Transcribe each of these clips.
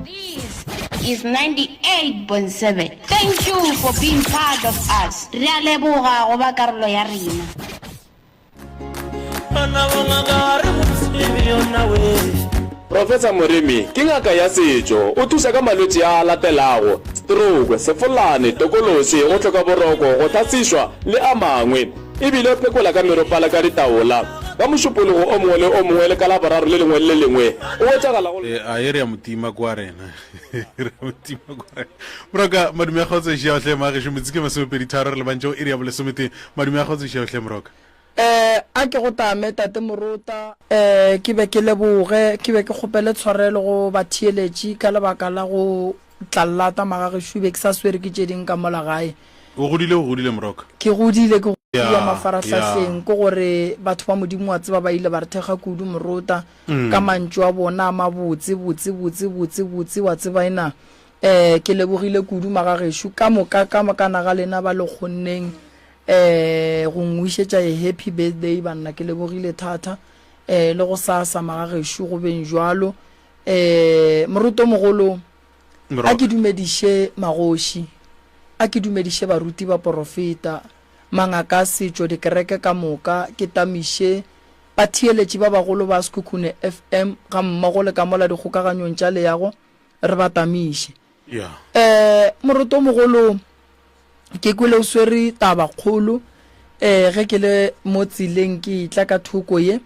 This is 98.7. Thank you for being part of us. Re a leboga go ba karolo ya rena. Professor Moremi ke ngaka ya setšo. O thuša ka malwetši a a latelago, stroke, sefolane, tokološi, go hloka boroko, go hlasišwa le a mangwe. E bile o phekola ka meropa le ka ditaola. Ka Mošupologo o mongwe le o mongwe le ka Laboraro le lengwe le le lengwe o hwetšagala go. E, a e re ya motima kwa rena. E re ya motima kwa rena. Moroka, madume a kgotso ešia hle magešo metsotso ke masomepeditharo re lebantše go iri ya bolesometee. Madume a kgotso ešia hle Moroka. Eh, a ke go tame, Tate Morota. Eh, ke be ke leboge, ke be ke kgopele tshwarelo go batheeletši ka lebaka la go tla llata magagešo, be ke sa swere ke tše ding ka mola gae. O godile, o godile Moroka. Ke godile, ke kua mafarahlahleng, ke gore batho ba Modimo wa tseba ba ile ba re thekga kudu Morota ka mantšu a bona a mabotse, botse, botse, botse, botse, wa tseba ena. Eh, ke lebogile kudu magagešo ka moka, ka mokana ga lena ba le kgonneng eh go ngwišetša a happy birthday banna, ke lebogile thata. Eh, le go sasa magagešo go beng jwalo. Eh, morutomogolo, a ke dumediše magoši, a ke dumediše baruti baporofeta, mangaka a setšo, dikereke ka moka, ke tamiše batheeletši ba bagolo ba Sekhukhune FM gammogo le ka mola dikgokaganyong tša leago, re ba tamiše. Yeah. Eh, morutomogolo, ke kwele o swere taba kgolo eh ge ke le mo tseleng ke etla ka thoko ye,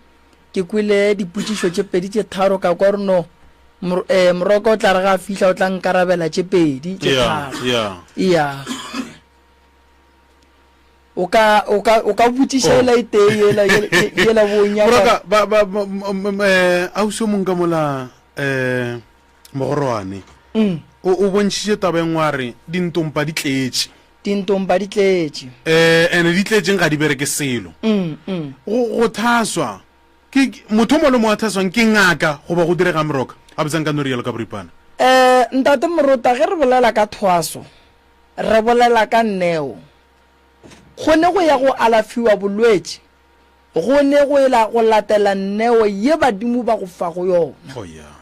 ke kwele dipotšišo tše pedi tše tharo ka kwa gore no eh, Moroka o tla re ga a fihla o tla nkarabela tše pedi tše Yeah, tharo. yeah. Yeah. O ka o ka o ka botšiša Oh. ela e tee yela yela yela bo nyaka. Moroka ba ba m- m- m- eh ausi o mong ka mola eh Mogorwane Mm. o o bontšhitše taba e nngwe a re dintompa di tletše. Dintompa di tletše. Eh ene di tletšeng ga di bereke selo. Mm, mm. Go go thaswa ke ke- motho o mongwe le mongwe a thaswang ke ngaka goba go direga Moroka? Gabotse nka no rialo ka boripana. Eh, Ntate Morota, ge re bolela ka thwaso, re bolela ka neo. Go ne go ya go alafiwa bolwetši, go ne go ela go latela neo ye badimo ba go fago yona. Oh yeah.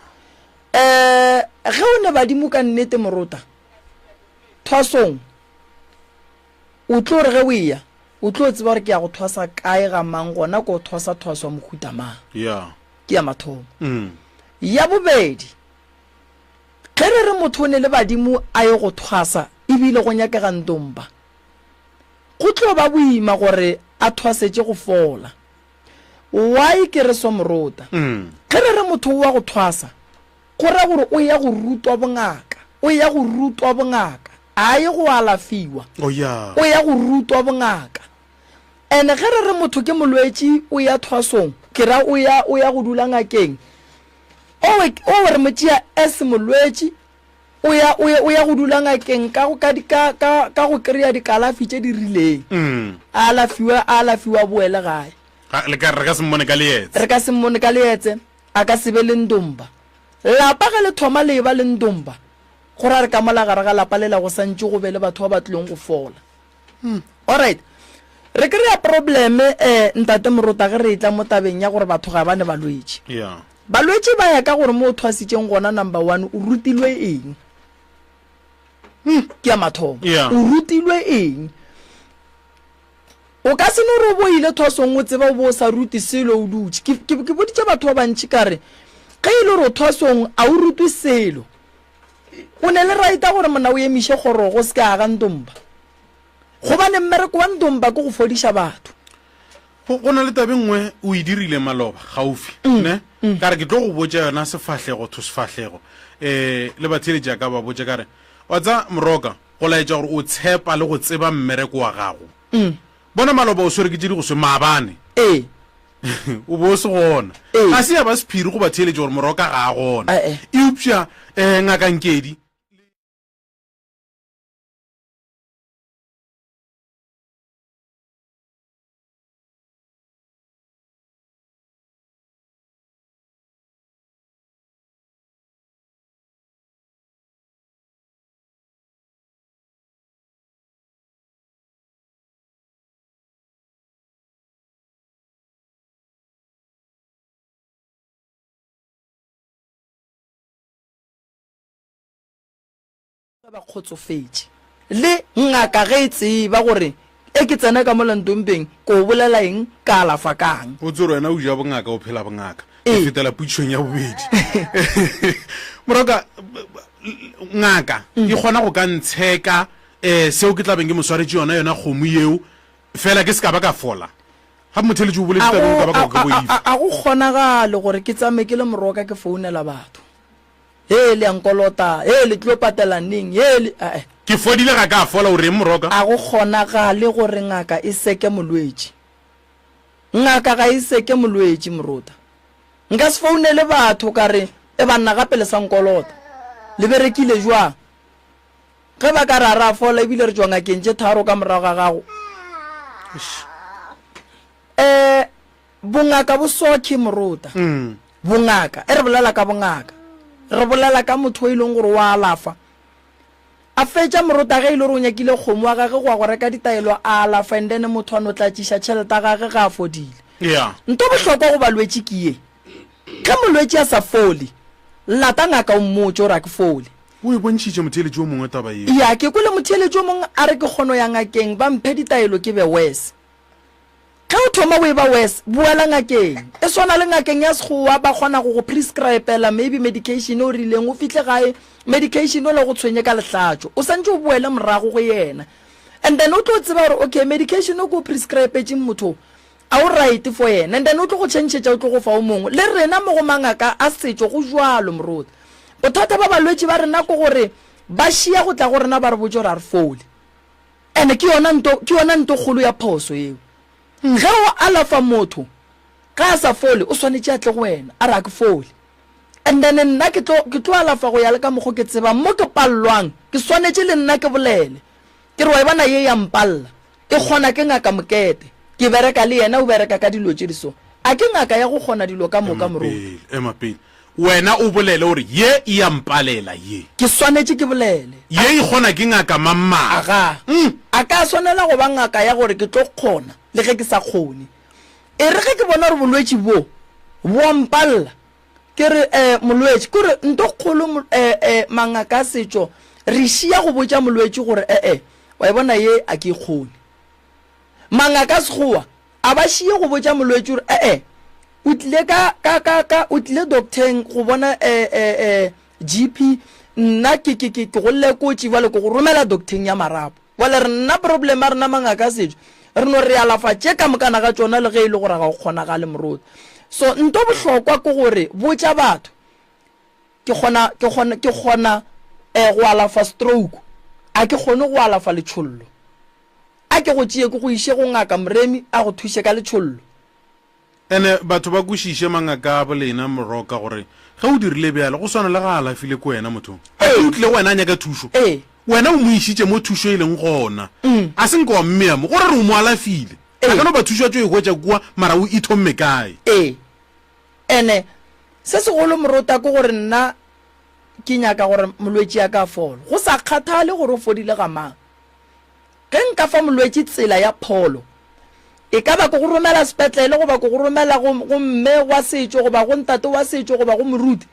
Eh, ge o ne badimo ka nnete Morota, thwasong, o tlo re ge o eya, o tlo tseba gore ke ya go thwasa kae ga mang gona ko thwasa thwaswa mohuta mang. Yeah. Ke ya mathomo. Mm. Ya bobedi, ge re re motho o ne le badimo a ye go thwasa ebile go nyakega ntomba, Go tlo ba boima gore a thwasetše go fola. Why ke re so morota? Ge re re motho o wa go thwasa, go ra gore o ya go rutwa bongaka. O ya go rutwa bongaka. A ye go alafiwa. Oh yeah. O ya go rutwa bongaka. And ge re re motho ke molwetši o ya thwasong, ke ra o ya o ya go dula ngakeng. Owe owe re mo tšea as molwetši O ya, o ya, o ya go dula ngakeng ka go, ka, ka, ka, ka go kry-a dikalafi tše di rileng. Mm. A alafiwe, a alafiwe a boele gae. Ga, le ka, re ka se mmone ka leetse. Re ka se mmone ka leetse, a ka se be le ndomba. Lapa ge le thoma le eba le ndomba, go ra re ka mola gare ga lapa lela go sa ntše go be le batho ba ba tlilong go fola. Hmm. Alright. Re kry-a probleme, eh, Ntate Morota, ge re etla mo tabeng ya gore batho ga ba ne balwetši. Yeah. Balwetši ba ya ka gore mo o thwasitšeng gona number one o rutilwe eng. Hmm, ke ya mathomo. Yeah. O rutilwe eng? O ka se no re o bo ile thwasong o tseba o bo o sa rute selo o dutše. Ke, ke, ke boditše batho ba bantši ka re ge e le gore o thwasong a o rutwe selo. O ne le right ya gore monna o emiše kgorogo o se ke a aga ntomba. Gobane mmereko wa ntomba ke go fodiša batho. Go, go na le taba e nngwe o e dirile maloba gaufi, mm, ne? Mm. Ka re ke tlo go botša yona sefahlego to sefahlego. Eh, le batheeletši a ka ba botša ka re, wa tsa Moroka, go laetša gore o tshepa le go tseba mmereko wa gago. Mm. Bona maloba o swere ke tše di go swe maabane. Ee. O be o se gona. Ee. Ga se ya ba sephiri go batheeletši gore Moroka ga a gona. Eh, eh. Eupša eh, ngaka Nkedi, Ge ba kgotsofetše, le ngaka ge e tseba gore e ke tsena ka mola ntompeng, ko bolela eng, ka alafa kang. O tsore wena o ja bongaka, o phela bongaka. Ke fetela potšišong ya bobedi. Moroka, ngaka e kgona go ka ntsheka um seo ke tla beng ke mo swaretše yona, yona kgomo yeo, fela ke se ka ba ka fola. Gape motheeletši o boletše taba yeo ka baka gore ke boifa. A go kgonagale gore ke tsame ke le moroka ke founela batho. Hee, le a nkolota. Hee, le tlo patela neng? Hee, le, ae. Ke fodile ga ka fola, o reng Moroka? A go kgonagale gore ngaka e seke molwetši. Ngaka ga e seke molwetši, Morota. Nka se founele batho ka re, E banna, gape le sa nkolota. Le berekile bjang? Ge ba ka re a re a fola ebile re tšwa ngakeng tše tharo ka morago ga gago. Eh, Bongaka bo sokhe morota. Bongaka, e re bolela ka bongaka, re bolela ka motho o e leng gore o a alafa. A fetša morota ge e le gore o nyakile kgomo wa gage go ya go reka ditaelo a alafa and then motho a no tla tšiša tšhelete ya gage ge a fodile. Yeah. Nto bohlokwa go balwetši ke ye, ge molwetši a sa fole, lata ngaka o mmotše gore a ke fole. O e bontšhitše motheeletši o mongwe taba yeo. Ya, ke kwele motheeletši o mongwe a re ke kgono ya ngakeng ba mphe ditaelo ke be worse. Ge o thoma o eba worse, boela ngakeng. E swana le ngakeng ya sekgowa, ba kgona go go prescribela maybe medication o rileng, o fihle gae medication ola o go tshwenye ka lehlatšo. O santše o boele morago go yena. And then o tlo tseba gore okay medication o ke o prescribetšeng motho o, a o right for yena. And then o tlo go tšhentšhetša o tlo go fa o mongwe. Le rena mo go mangaka a setšo go bjalo moruti. Bothata ba balwetši ba rena ke gore ba šia go tla go rena ba re botše gore a re fole. Ene ke yona nto, ke yona nto kgolo ya phoso yeo. Ge o alafa motho, ge a sa fole, o swanetše a tle go wena, a re a ke fole. And then nna ke tlo, ke tlo alafa go ya le ka mokgo ke tsebang. Mo ke pallwang, ke swanetše le nna ke bolele. Ke re, wa e bona ye ya mpalla. E kgona ke Ngaka Mokete. Ke bereka le yena, o bereka ka dilo tše di so. A ke ngaka ya go kgona dilo ka moka, Ema moruti. pele, ema pele. Wena o bolele o re, Ye e a mpalela, ye. Ke swanetše ke bolele. Ye e kgona ke ngaka mang-mang. Aga. A ka swanela go ba ngaka ya gore ke tlo kgona le ge ke sa kgone. E re ge ke bona gore bolwetši bo bo a mpalela, ke re, Eh, molwetši, ke gore nto kgolo, eh, eh, mangaka a setšo, re šia go botša molwetši gore, Eh-eh, wa e bona ye a ke e kgone. Mangaka a Sekgowa a ba šie go botša molwetši gore, E-e, o tlile ka, ka, ka, ka, o tlile docteng go bona e, e, e, GP, nna ke, ke, ke, ke go lekotše, bjale ke go romela docteng ya marapo. Bjale re nna problem ya rena mangaka a setšo, re no re alafa tše ka mokana ga tšona le ge e le gore ga go kgonagale moruti. So nto bohlokwa ke gore botša batho, ke kgona, ke kgona, ke kgona eh, go alafa stroke, a ke kgone go alafa letšhollo. A ke go tšee ke go iše go Ngaka Moremi a go thuše ka letšhollo. Ene batho ba kwešiše mangaka a bolena Moroka gore ge o dirile bjalo go swana le ga a alafile ke wena motho a ke o tlile go wena a nyaka thušo wena o mo išitše mo thušo e leng gona a se nke wa mmea mo go re re o mo alafile a ka no ba thušo a tšo e hwetša kua mara o ithomme kae. Ee. Ene se segolo Morota ke gore nna ke nyaka gore molwetši a ka a fole go sa kgathale gore o fodile ga mang. Ge nka fa molwetši tsela ya pholo, e ka ba ke go romela sepetlele goba ke go romela go, go mme wa setšo goba go ntate wa setšo goba go moruti,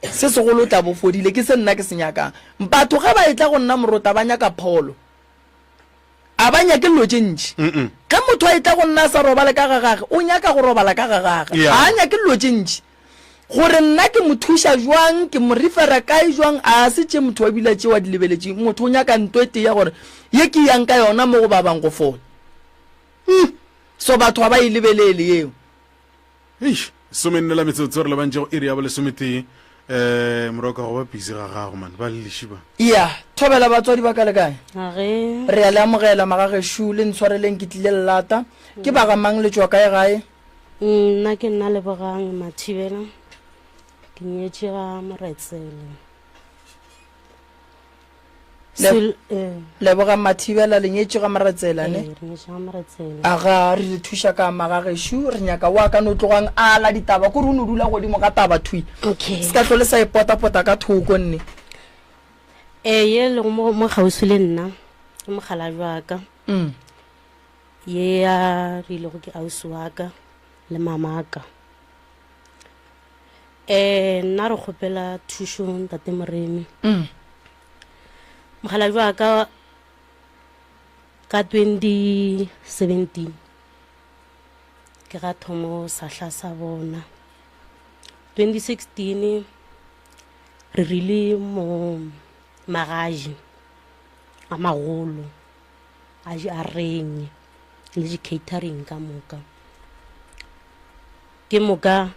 se segolo o tla bo fodile. Ke se nna ke se nyakang. Batho ge ba etla go nna morota ba nyaka pholo. A ba nyake dilo tše ntši. Ge motho a etla go nna a sa robale ka ga gage, o nyaka go robala ka ga gage. Ga a nyake dilo tše ntši. Gore nna ke mo thuša jwang, ke mo refera kae jwang, a se tše motho wa bile tšeo a di lebeletšeng. Motho o nyaka nto e tee ya gore ye ke yang ka yona mo go ba bang go fola. Hmm. So batho ga ba e lebelele yeo. Eish, somenne la metsotso re lebantše go iri ya bolesometee. Eh, moroka go ba busy ga gago man, ba leliši ba. Ya, thobela batswadi ba ka le kae? Age. Re a le amogela magagešo, le ntshwareleng ke tlile lelata. Ke ba ga mang le tšwa kae gae? Nna ke nna Lebogang Mathibela, ke nyetše ga Moretsele. Le, eh. Lebogang Mathibela, le nyetše ga Moretsela, ne? Ee, re nyetše ga Moretsela. Aga, re le thuša ka magagešo, re nyaka wa ka no tlogang a ala ditaba, kore o no dula godimo ga taba thwi. Okay. Se ka hlole sa e potapota ka thoko, nne. Ee, ye lego mo, mo kgauswi le nna, ke mokgalabje wa ka. Mm. Ye a rilego ke ausi wa ka le mamaka. Eh nna re kgopela thušo ntate Moremi. Mm. Mokgalabje wa ka ka 2017 ke ga thomo sahla sa bona. 2016 re rile mo magaji a magolo a a renye le di-catering ka moka. Ke moka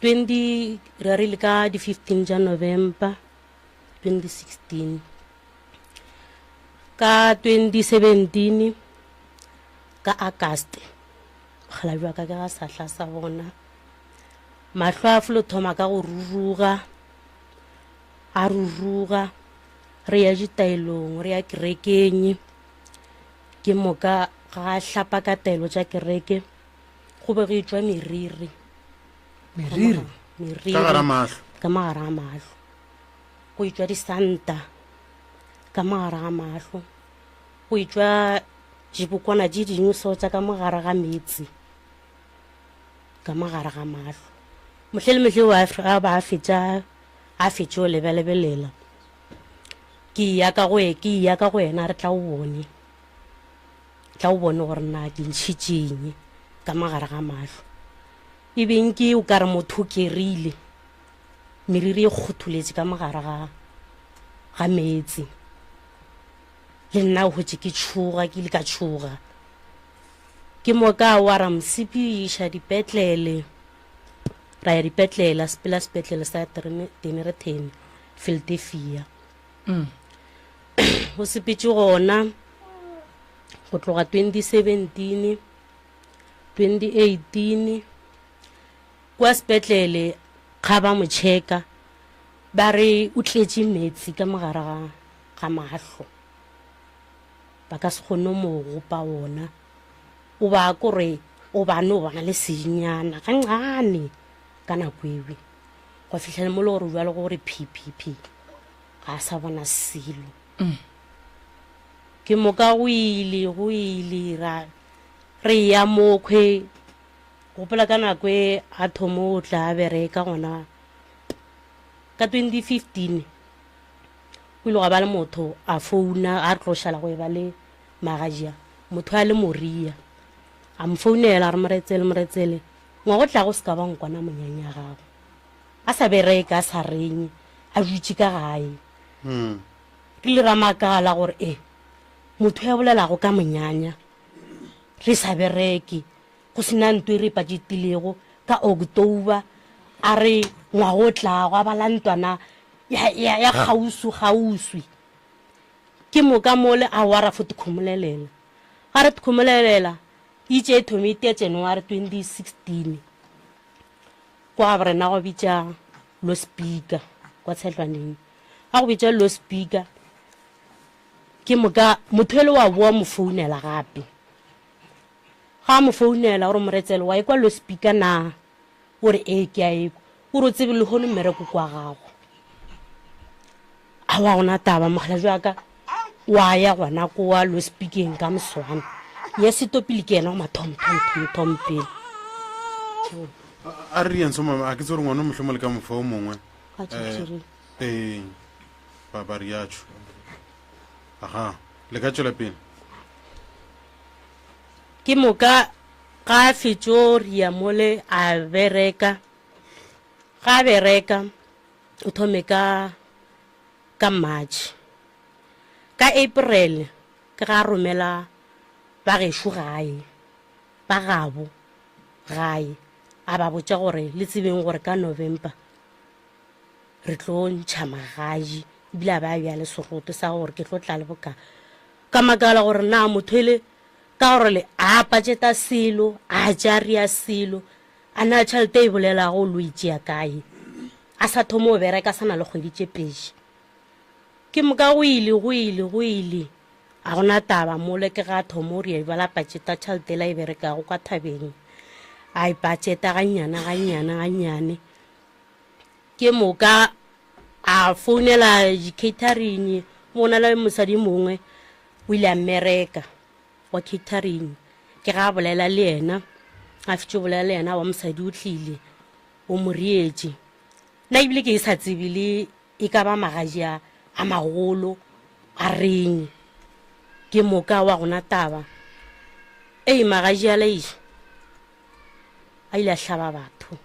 20 re rile ka di-15 tša November 2016. Ka 2017 ka August mokgalabje wa ka ke ga sahla sa bona mahlo a folo thoma ka go ruruga a ruruga re ya ditaelong re ya kerekeng ke moka ga a hlapa ka taelo tša kereke go be go etšwa meriri meriri meriri Ka gare ga mahlo. ka mogare ga mahlo go etšwa disanta ka mogare ga mahlo go etšwa dibokwana tše dingwe so tša ka mogare ga meetse ka mogare ga mahlo mohle le mohle wa a ba a fetša a fetše o lebelebelela ke ya ka go e ke ya ka go yena re tla o bone tla o bone gore na ke ntšhitšeng ka mogare ga mahlo e beng ke o ka re motho o kerile meriri e kgotholetše ka mogare ga ga meetse le nna o hwetše ke tšhoga ke ile ka tšhoga ke moka wa ra mosepediša dipetlele ra ya dipetlele a sepela sepetlele sa Dennilton Philadelphia mm. o sepetše gona go tloga 2017 2018 kwa sepetlele ga ba mo checka ba re o tletše metsi ka mogare ga ga mahlo ba ka se kgone mo gopa wona o ba kore o ba no bona le senyana gancane ka nako ewe go fihla le mo le gore jalo gore phi phi phi ga a sa bona selo mm. Ke moka go ile, go ile, ra, re ya mokhwe. Gopola ka nako e a thomo o tla a bereka gona ka 2015 o ile gwa ba le motho a founa a re tlo šala go e ba le magajia motho a le moria a mo founela a re moretsele moretsele ngwago tla go se ka ba nkwana monyanya gago a sa bereka a sa renye a dutše ka gae hmm. Re ile ra makala gore e motho ya bolelago ka monyanya re sa bereke go sena nto e re patšetilego ka October a re ngwago o tlago a bala ntwana ya, ya, ya kgauswi kgauswi ke moka mole a wa ra fo tikhomolelela ga re tikhomolelela itše e thome itea January 2016 kwa rena go bitša lo speaker kwa tshetlwaneng ga go bitša lo speaker ke moka motho ele wa boa mo founela gape ga mo founela gore moretsele wa ekwa lo speaker na o re ee ke a ekwa o re o tsebe le kgone mmereko kwa gago a wa gona taba mogala jwaka wa ya gona kowa lo speakeng ka moswana ye setopile ke yena wa mathomo thom thom thom pele a re riang so mama a ke tse gore ngwana motlho mo le ka mofa o mongwe eh, ee ba ba riatšho aga le ka tšwela pele ke moka ga a fetšo ria mole a bereka ga a bereka o thome ka ka March. Ka April ke ga a romela ba gešo gae, ba gabo gae, a ba botša gore le tsebeng gore ka November re tlo ntšha magaji ebile a ba a bja le seroto sa gore ke tlo tla le boka. Ka makala gore na motho ele ka gore le a patšeta selo, a ja ria selo, a na tšhelete e bolelago o lo e tšea kae? A sa thoma go bereka a sa na le kgwedi tše pedi. Ke moka go ile, go ile, go ile, a gona taba mole ke ga a thoma go ria bala patšeta tšhelete ela e berekago kwa thabeng. A e patšeta gannyane, gannyane, gannyane. Ke moka a founela di-catering, mo go na le mosadi mongwe o ile a mmereka wa catering. Ke ga a bolela le yena, a fetše go bolela le yena wa mosadi o tlile. O mo reetše. Nna ebile ke e sa tsebe le e ka ba magaji a, a magolo. A reng? Ke moka wa gona taba. Ei, magaji a leiša. A ile a hlaba batho.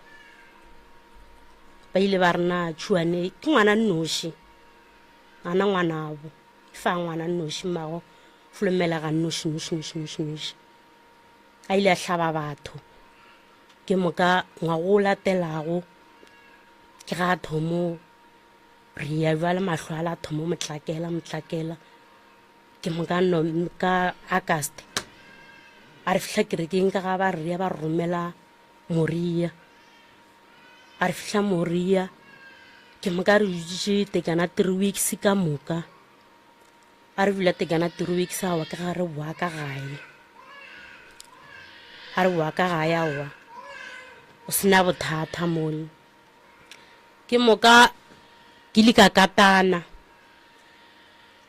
Ba ile ba re na tšhuane ke ngwana nnoši. Ngwana ngwanabo. Fa ngwana nnoši mmago flomela ga nnoši nnoši nnoši nnoši nnoši. A ile a hlaba batho. Ke moka ngwago o latelago ke ga thomo Re ya bjale mahlo a la thomo motlakela motlakela ke moka no ka August a re fihla kerekeng ka ga ba re ba romela Moria a re fihla Moria ke moka re dutše tekana three weeks ka moka a re dula tekana three weeks awa ke ga re boa ka gae a re boa ka gae aowa o sena bothata mole Ke moka ke ile ka katana,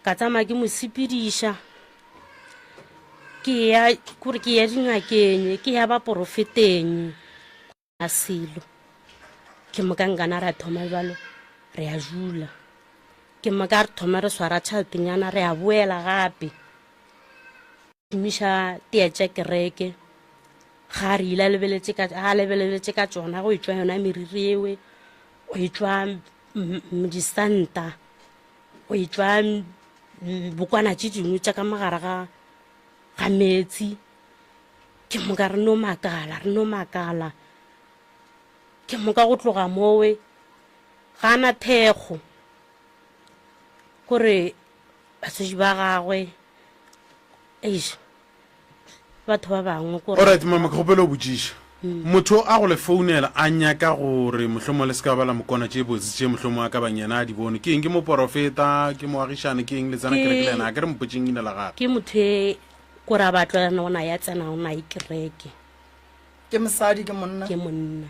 ka tsamaya ke mo sepediša, ke ya kore ke ya dingakeng, ke ya baporofeteng a selo. Ke moka nkana ra thoma bjalo re a dula, ke moka re thoma re swara tšheletenyana re a boela gape. Šomiša tee tša kereke ga a re ile a lebeletše ka a lebeleletše ka tšona go etšwa yona meriri ewe go etšwa disanta go etšwa bokwana tše dingwe tša ka mogare ga ga meetse ke moka re no makala re no makala ke moka go tloga mowe ga na thekgo kore batswadi ba gagwe eish batho ba bangwe kore Alright mama ke kgopela o botšiša motho a go le founela a nyaka gore mohlomong le se ka ba la mokona tše botse tše mohlomong a ka bang yena a di bone ke eng ke moporofeta ke moagišane ke eng le tsena kereke le yena a ke re mpotšeng ina la gage ke motho e kore a ba tlwaelana o na ya tsena o na e kereke ke mosadi ke monna ke monna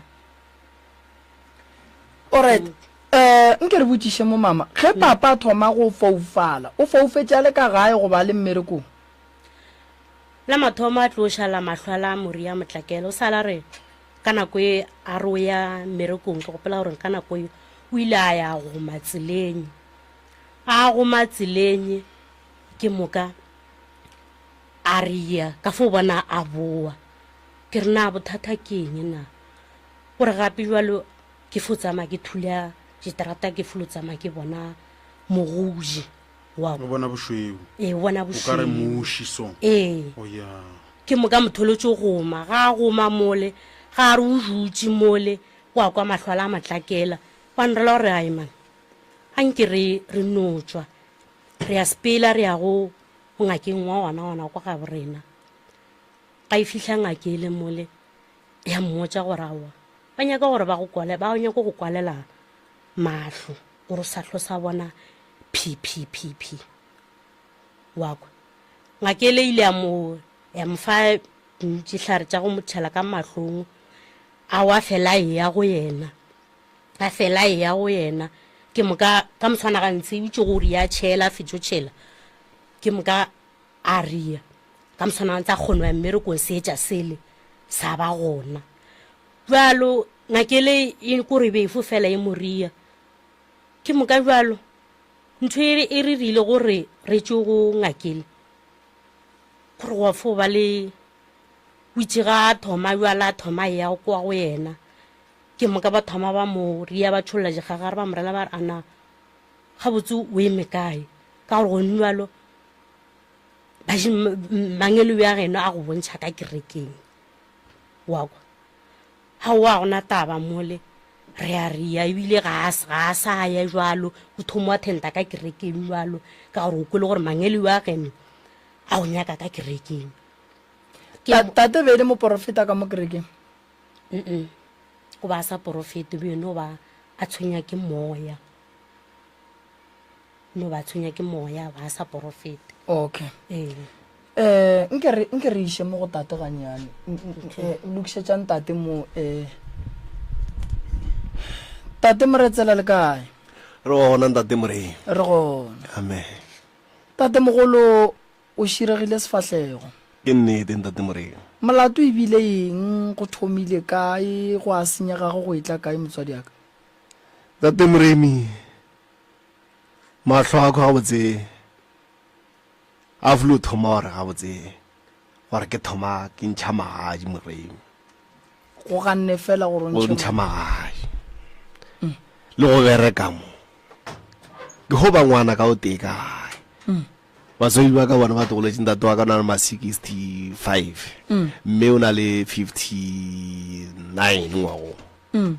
Alright eh nke re botšiše mo mama ge papa a thoma go foufala o foufetše a le ka gae goba a le mmerekong? La mathomo a tlo šala mahlo a la Moria Motlakela o sala re ka nako e a re o ya mmerekong ke gopola gore ka nako e o ile a ya goma tseleng a goma tseleng ke moka a re ya ka fo bona a boa ke re na bothata ke eng na Gore gape jwalo ke fo tsamaya ke thula diterata ke fo tsamaya ke bona mogoji wa O bona bošweu. Ee, o bona O ka re bošweu. muši so. Ee. Oh ya. Ke moka motholotše o goma, ga a goma mole, ga a re o dutše mole, wa kwa mahlo a la matlakela, wa nrela gore ai man, a nke re re no tšwa, re ya sepela re ya go go ngakeng wa gona gona kwa gabo rena. Ga e fihla ngake e le mole, ya mmotša gore aowa ba nyaka gore ba go kwale ba nyaka go kwalela mahlo gore o sa hlo sa bona phi phi phi phi wa kwa ngaka ele ile ya mo ya mo fa dihlare tša go mo tšhela ka mahlong a wa fela e ya go yena a fela e ya go yena ke moka ka moswana gantsi o itse gore ya tšhela fetšo tšhela ke moka A ria, ka moswana a ntse a kgono ya mmerekong seetša sele sa ba gona. Bjalo ngakele e kore be e fo fela e mo ria. Ke moka bjalo ntho e, e re rile gore re tšwe go ngakele gore gwa fo ba le o itše ga a thoma bjala a thoma e ya kwa go yena ke moka ba thoma ba mo ria ba tšholla dikgagare ba mo rela ba re ana gabotse o eme kae ka gore gone bjalo mangelo ya geno a go bontšha ka kerekeng wa kwa ga o a gona taba mole re a ria ebile ga a sa ya jalo o thomo wa thenta ka kerekeng jalo ka gore o kwele gore mangelo ya geno a o nyaka ka kerekeng tate be le moporofeta ka mo kerekeng o ba a sa porofete bjone o ba a tshwenya ke moya no ba tshwenya ke moya ba sa porofete okay ee eh nke re nke re iše mo go tate ganyane eh, lokišetšang tate mo eh tate moretsela le kae re gona ntate morei re gona amen tate mogolo o širegile sefahlego ke nnete ntate morei molato ebile eng go thomile kae go a senyegago go etla kae motswadi aka ntate moremi Mahlo a ka gabotse. A flo thoma gore gabotse gore ke thoma ke ntšha magadi moremi. Go ganne fela gore o ntšhe ntšha magadi. Mm. Le go bereka mo. Ke go ba ngwana ka o tee ka gae. Mm. Batswadi ba ka bona ba tlogoletše ntate wa ka o na le ma 65 mm. mme o na le 59 ngwagong. Mm.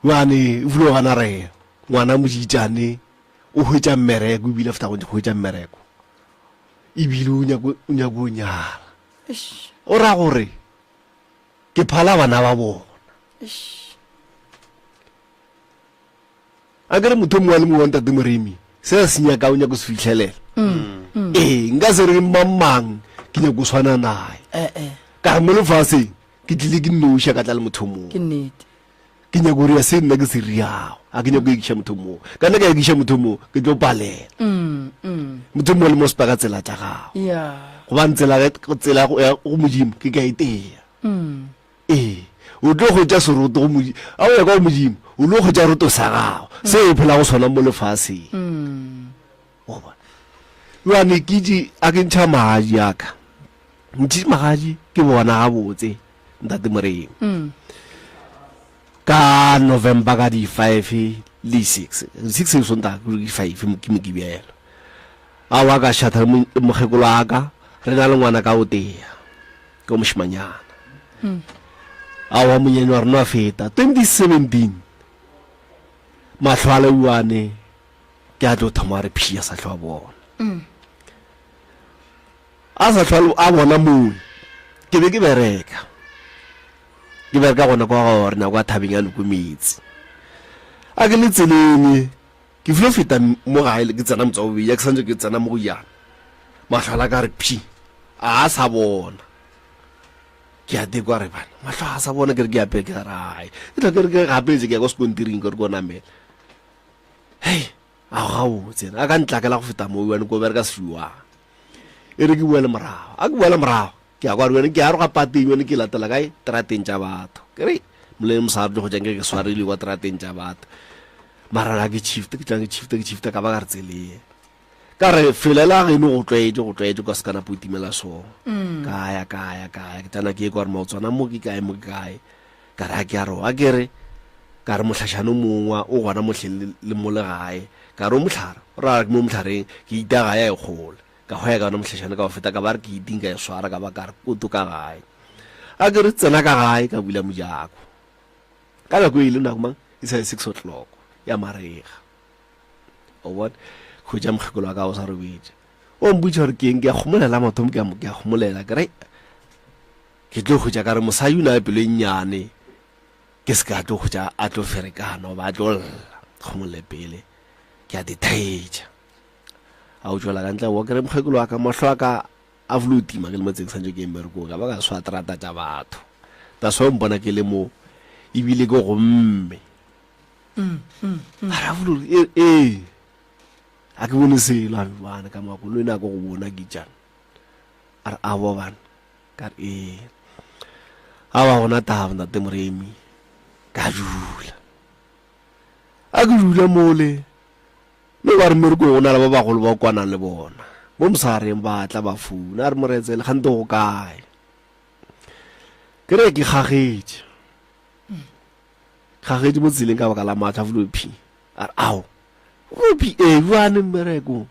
Bjale o filo gana re ngwana mojitšane o hwetša mmereko ebile after go hwetša mmereko ebile o nyako o nyako o nyala. O ra gore ke phala bana ba bona. A ke re motho mongwe le mongwe wa ntate Moremi se a se nyaka o nyako se fihlelela. Mm, mm. Ee, nka se re mang mang ke nyako swana naye. Eh, eh. Ka re mo lefaseng ke tlile ke nnoši a ka tla le motho mongwe. Ke nnete. Ke nyako go ria se nna ke se riago. A ke nyako go ekiša motho mongwe. Ka nna ka ekiša motho mongwe ke tlo palela. Mm, mm. Motho mongwe le mongwe o sepa ka tsela tša gago. Yeah. Gobane tsela tsela ya go Modimo ke ka e tea. Mm. Ee, o tlo hwetša seroto go Modimo. A o ya kwa go Modimo, o lo hwetša roto sa gago, se o phela go sona mo lefaseng. Mm. Wa bona? Bjale ke itše a ke ntšha magadi a ka. Ntšhe magadi ke bona gabotse, Ntate Moremi. Mm. Ka November ka di 5 le 6. 6 e Sontaga ke di 5 ke Mokibelo. A wa ka šatha le mokgekolo wa ka, re na le ngwana ka o tea. Ke wa mošemanyana. Mm. A wa monyane wa rena wa feta 2017. Mahlo a leuane ke a tlo thoma re phia sa hlwa bona. Mm. A sa hlwa a bona mowe. Ke be ke bereka. Ke bereka gona kwa go rena kwa thabeng ya Nokometsi. A ke le tseleng ke filo feta mo gae ke tsena motse wa bobedi ya ke santse ke tsena mo go yana. Mahlo a la ka re phi a a sa bona. Ke a tekwa re bana mahlo a sa bona ke re ke ya pele ke re ai. Ke tla ke re ke gapetse ke ya kwa sekontiring ke re ko namela. Hei a gabotse a ka ntlakela go feta mo wena ko bereka sefiwang. E re ke boele morago. A ke boele morago ke ya kwa re wena ke aroga pateng wena ke latela kae terateng tša batho. Ke re moleng mosadi go jang ke ke swarile kwa terateng tša batho. Mara ga ke shift ke tlang ke shift ke shift ka ba ka re tseleng. Ka re felela geno go tlwaetše go tlwaetše ka se ka napo timela so. Mm. Ka ya ka ya ka ya ke tsena ke kwa re maotswana mo ke kae mo ke kae. Ka re a ke a roa ke re ka re mohlašano mongwa o gona mohleng le mo le gae. Ka re o mohlare o ra ke mo mohlareng ke ita gae a e kgole. Ka hwaya ka ona mohlašano ka o feta ka ba re ke iting ka e swara ka ba ka re koto ka gae. A ke re tsena ka gae ka bula mojako. Ka nako e ile nako mang e sa le 6 o'clock ya marega. O bona? Hwetša mokgekolo wa ka o sa robetše. O mpotša gore ke eng ke a kgomolela mathomo ke a ke a kgomolela ke re ke tlo hwetša ka re mosadi o na le pelo e nnyane ke se ka tlo hwetša a tlo ferekana goba a tlo lla kgomolele pele ke a dithaetša a o tšwela ka ntle wa ke re mokgekolo wa ka mahlo a ka a flo tima ke le mo tseng santse ke mmerekong ka ba ka swa terata tša batho that's why o mpona ke le mo ebile ke gomme A re afolore e ee a ke bone selo a re bana ka makolo ene a ko go bona ke jang a re abo bana ka re ee a wa gona taba ntate Moremi ka dula a ke dula mole mme ba re mmerekong go na le ba bagolo ba kwanang le bona mo mosareng ba tla ba founa a re moretsele gante go kae ke re ke gagetše Gagetše mo tseleng ka baka la maatla Floppy. A re, Ao, Floppy, ee, bjane mmereko.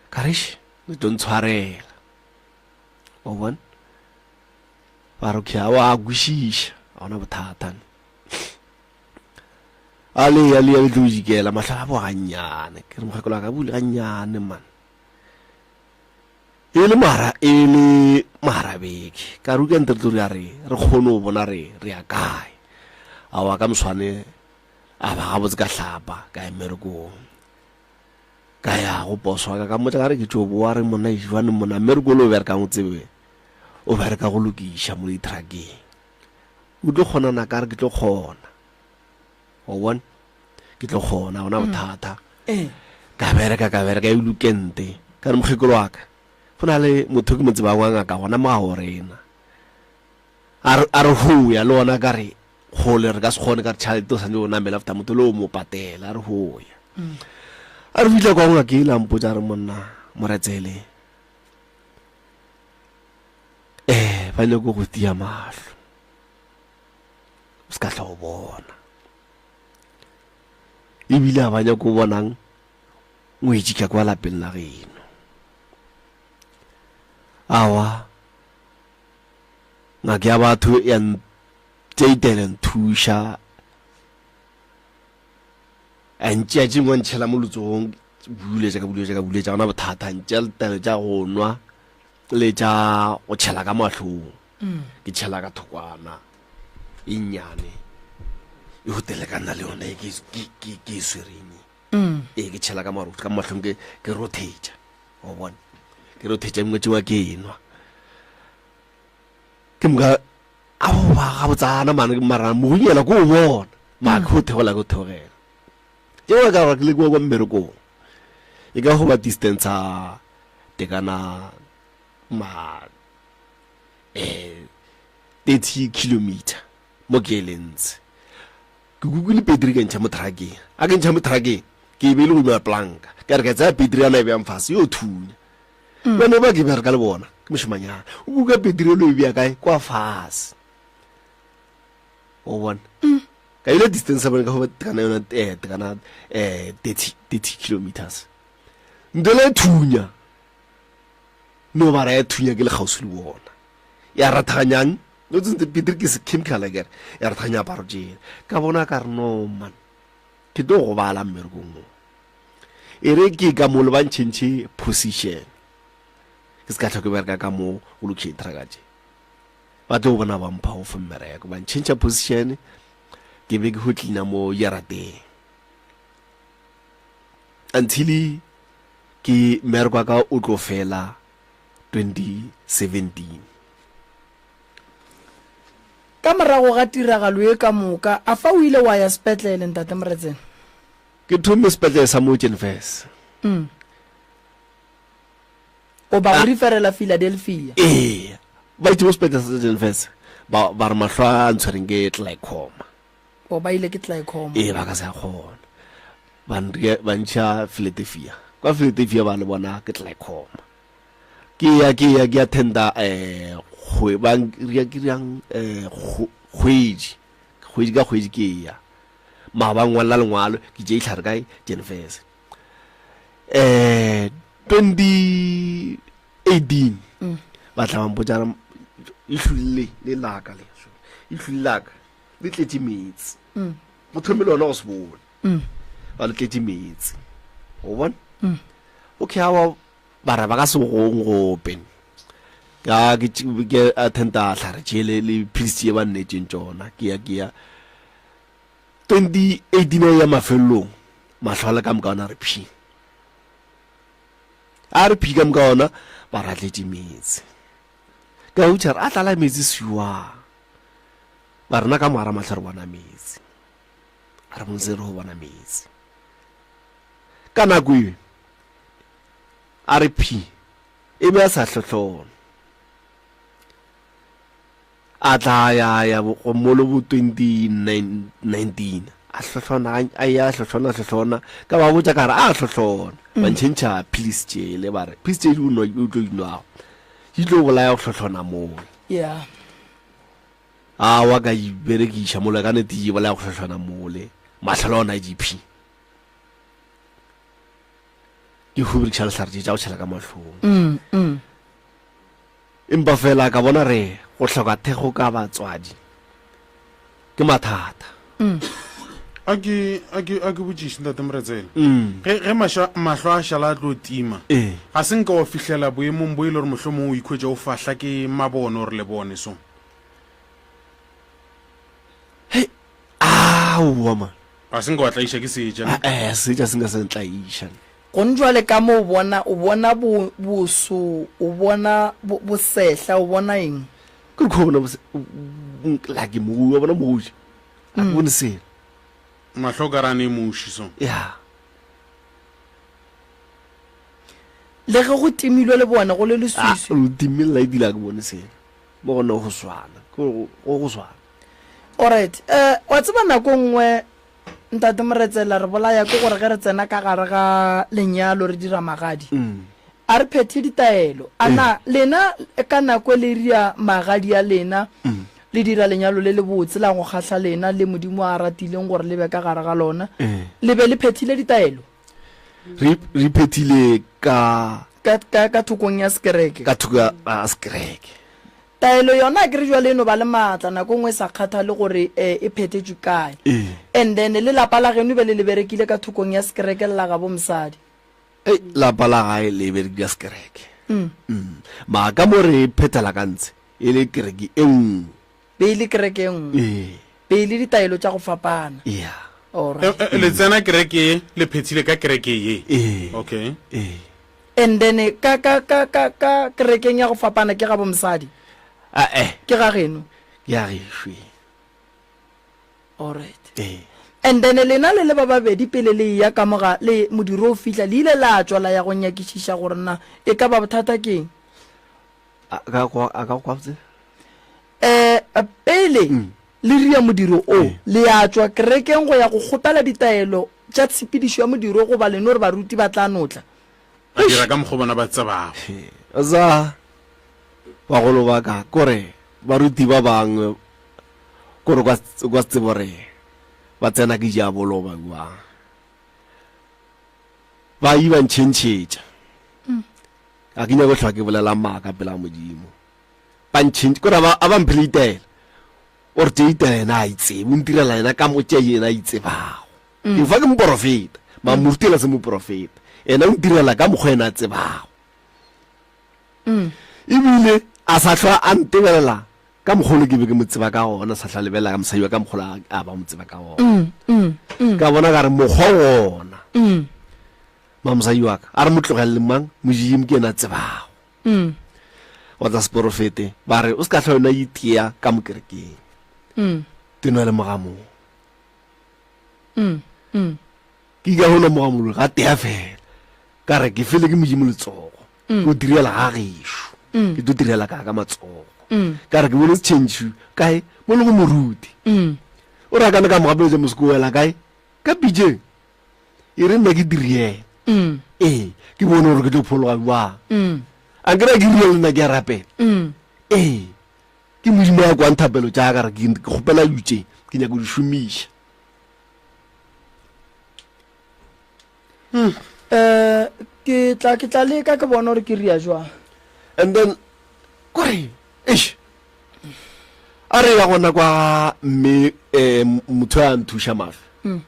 Ka re, Eish, le tlo ntshwarela. O bona? Ba re, okay, wa kwešiša, ga ona bothata. A le ya le ya le tlo jikela, mahlo a bo gannyane. Ke re, mokgekolo wa ka bule gannyane, man. E le mara e le magarabeke ka re utlwa nte re tlo re re re kgone go bona re re ya kae. Aowa ka moswane a ba gabotse ka hlapa ka ya mmerekong. Ka ya go boss wa ka ka mmotša ka re ke tšo boa re monna jwane monna mmereko o le o berekang o tsebe o bereka go lokiša mo di-truckeng. O tlo kgona na ka re ke tlo kgona. Wa bona? Ke tlo kgona, gona bothata. Eh. Ka bereka, ka bereka e lokente. Ka re mokgekolo wa ka, go na le motho ke mo tsebang wa ngaka gona mo ga rena. A re, a re hoya le ona ka re kgole re ka se kgone ka re tšhelete o santse o namela after motho le o mo patela a re hoya. A re fihla kwa ngaka e la mpotsa a re monna. Moretsele eh ba nyako go tia mahlo o se ka tla o bona ebile a ba nyako bonang ngwetši ka kwa lapeng la geno awa ngaka ya batho ya ntšeitele nthuša a ntšea tše ngwe ntšhela mo letsogong buletša ka buletša ka buletša gona bothata ntšea letaelo tša go nwa le tša go tšhela ka mahlong mm. ke tšhela ka thokwana e nnyane e go telekana le yone ke e swereng mm. ee ke tšhela ka ka mahlong ke rothetša o bona ke rothetša mengwe tšewa ke enwa ke moka a ba gabotsana mane mara mogonyela ko o bona mara ke go theola ke theogela tšeo ka gore ke le kua kwa mmerekong e ka go ba distance tekana ma eh 30 kilometer mo ke elentse ke kukile petri ka ntšha mo truckeng a ke ntšha mo truckeng ke e beile godimo ga planka ka re ka tsaya petri yana e beyang fase yo thunya mm. bane ba ke bereka le bona ke mošemanyana o kuka petri elo e beya kae kwa fase o bona mm. ka ile distance ya bone ka go tekana yona eh, tekana eh, 30 30 kilometers ntho le thunya no ba ra ya thunya ke le kgauswi le bona ya rathaganyang no tsentse petri ke se chemical akere ya rathaganya aparo tšela ka bona ka re no man ke tlo gobala mmerekong mo e re ke ka mo le ba ntšhentšhe position ke se ka tlhoke bereka ka mo go lokšeng trucka tše ba tlo bona ba mpha go fe mmereko ba ntšhentšha position ke be ke go tlina mo jarateng until ke mmereko wa ka o tlo fela 2017 Ka morago ga tiragalo ye ka moka, a fa o ile wa ya sepetlele, Ntate Moretsene? Ke thomme sepetlele sa mo Jenfes. Mm. O ba go referela Philadelphia. Ee, ba itse mo sepetlele sa Jenfes ba ba re mahlo a ntshwereng ke glaucoma. O ba ile ke glaucoma. Ee, ba ka se a kgona. Ba nria ba ntšha Philadelphia. Kwa Philadelphia ba le bona ke glaucoma. Ke ya ke ya ke ya tender eh kgwe ba ria ke riang eh kgwedi. Kgwedi ka kgwedi ke ya. Ma ba ngwalla lengwalo ke tše itlhare kae Jenfes. Eh 2018 mm. ba tla ba mpotša e hlulile le laka le e hlulile laka le tletše meetse mm. go thomile ona go se bone mm. ba le tletše meetse o bona mm. okay awa bara ba ka se gong gope ka ke ke attenda tlhare tšele le pills tše ba nnetšeng tšona ke ya ke ya 2018 ya mafelelong mahlo a le ka moka ona re phi a re phi ka moka ona ba ra tletše meetse ka utšha re a tlala meetse siwang ba rena ka moara mahlo re bona meetse a re bontse re go bona meetse ka nako e a re phi e be a sa hlohlona a tla ya ya go molo bo 2019 a hlohlona a ya hlohlona hlohlona ka ba botša ka re a hlohlona ba mm. ntšhentšha pills tšele ba re pills tše o tlo inwago di tlo bolaya go hlohlona mola yeah a wa ka iberekiša mola ka nete e bolaya go hlohlona mole mahlolo ona gp ke go berekiša lehlare tše tša go tšhela ka mahlong mm, mm. empa fela ka bona re go hloka thekgo ka batswadi ke mathata mm. a ke a ke a ke botšiše ntate moretsele ge ge mahlo a šala a tlo tima ee. ga se nka wa fihlela boemong bo e le gore mohlomong o ikhwetša o fahla ke mabone gore le bone so hei aowa man Ga se nka wa tlaiša ke seetša ne? Eh, seetša se nka se ntlaiša. Gone jwale ka mo o bona, o bona bo, boso, o bona bo, bosehla, o bona eng? Ke re ko bona bose, like mogoši, wa bona mogoši? Ga ke bone selo. Mahlo o ka re a ne muši so. Ya. Le ge go timilwe le bone, go le Ah, leswiswi. lo timile light ile ga ke bone selo. Mo go ne go swana, ke gore go go swana. Alright, eh, wa tseba nako nngwe Ntate Moretsela re bolaya ke gore ge re tsena ka gare ga lenyalo re dira magadi. Mm. A re phethe ditaelo. A na lena ka nako e le ria magadi a lena, le dira lenyalo le lebotse la go kgahla lena le Modimo a ratileng gore le be ka gare ga lona, le be le phethile ditaelo? Re, re phethile ka. Ka, ka, ka thokong ya sekereke. Ka thoko ya, ya sekereke. Taelo yona akere jwale e no ba le maatla nako e nngwe e sa kgathale gore e phethetšwe kae. And then le lapa la geno bjale le berekile ka thokong ya sekereke le la gabo mosadi. Ei, lapa la gae le berekile sekereke. Mm. Mara ka mo re phethela ka ntshe e le kereke e nngwe. Be e le kereke e nngwe. Ee. Be e le ditaelo tša go fapana. Yeah. Alright. Eh, eh, le tsena kereke ye le phethile ka kereke ye Ee. okay Ee. And then ka ka ka ka ka kerekeng ya go fapana ke ga bo mosadi. Ah eh. Ke ga geno. Ke ya gešo. Alright. Ee. And then lena le le ba babedi pele le eya ka moga le modiro o fihla le ile la tšwa la ya go nyakišiša gore na e ka ba bothata keng. A ka kwa a ka kwa botse? Eh pele Mm. le ria modiro o Ee. le ya tšwa kerekeng go ya go kgopela ditaelo tša tshepedišo ya modiro goba le no re baruti ba tla no tla. Ba dira ka mokgwa bona ba tsebago. Za bagolo ba ka kore baruti ba bangwe kore kwa kwa tsebo gore ba tsena ke diabolo ba bjang ba yi ba ntšhentšhetša a ke nyako hlwa ke bolela maaka pela modimo ba ntšhentše kore a ba mphele itaela o re tše itaela yena a itsebe o ntirela yena ka mo tše yena a itsebago ke fa ke moporofeta ma moruti ena se moporofeta yena o ntirela ka mokgwa yena a tsebago ebile a sa hlwa a ntebelela Ka mokgwa ole ke be ke mo tseba ka gona, sa hla lebelela ka mosadi wa ka mokgwa ole a ba mo tseba ka gona. Mm, mm, mm. Ka bona ka re mokgwa wona. Mm. Ma mosadi wa ka, a re mo tlogelele mang, Modimo ke yena a tsebago. Mm. Wa tsa seporofete, ba re o se ka hla yona itia ka mo kerekeng. Mm. Te nwa le mogamong. Mm, mm. Ke ka gona mogamong ga tea fela. Ka re ke fele ke Modimo letsogo. Ke o direla ga gešo. Ke tlo direla ka ka matsogo. Ka re ke bone setšhentšhu kae mo le go moruti. O re a kana ka mo gapeletša moseko wela kae ka pitšeng. E re nna ke diriela. Ee, ke bone gore ke tlo phologa bjang. A nkere ke rile le nna ke a rapela. Ee, ke Modimo a kwang thapelo tša ka re ke kgopela dilo tše ke nyaka go di šomiša. Um ke tla ke tla leka ke bona gore ke ria jwang. And then kore eish a re ya gona kwa mme um motho a nthuša mafe mm.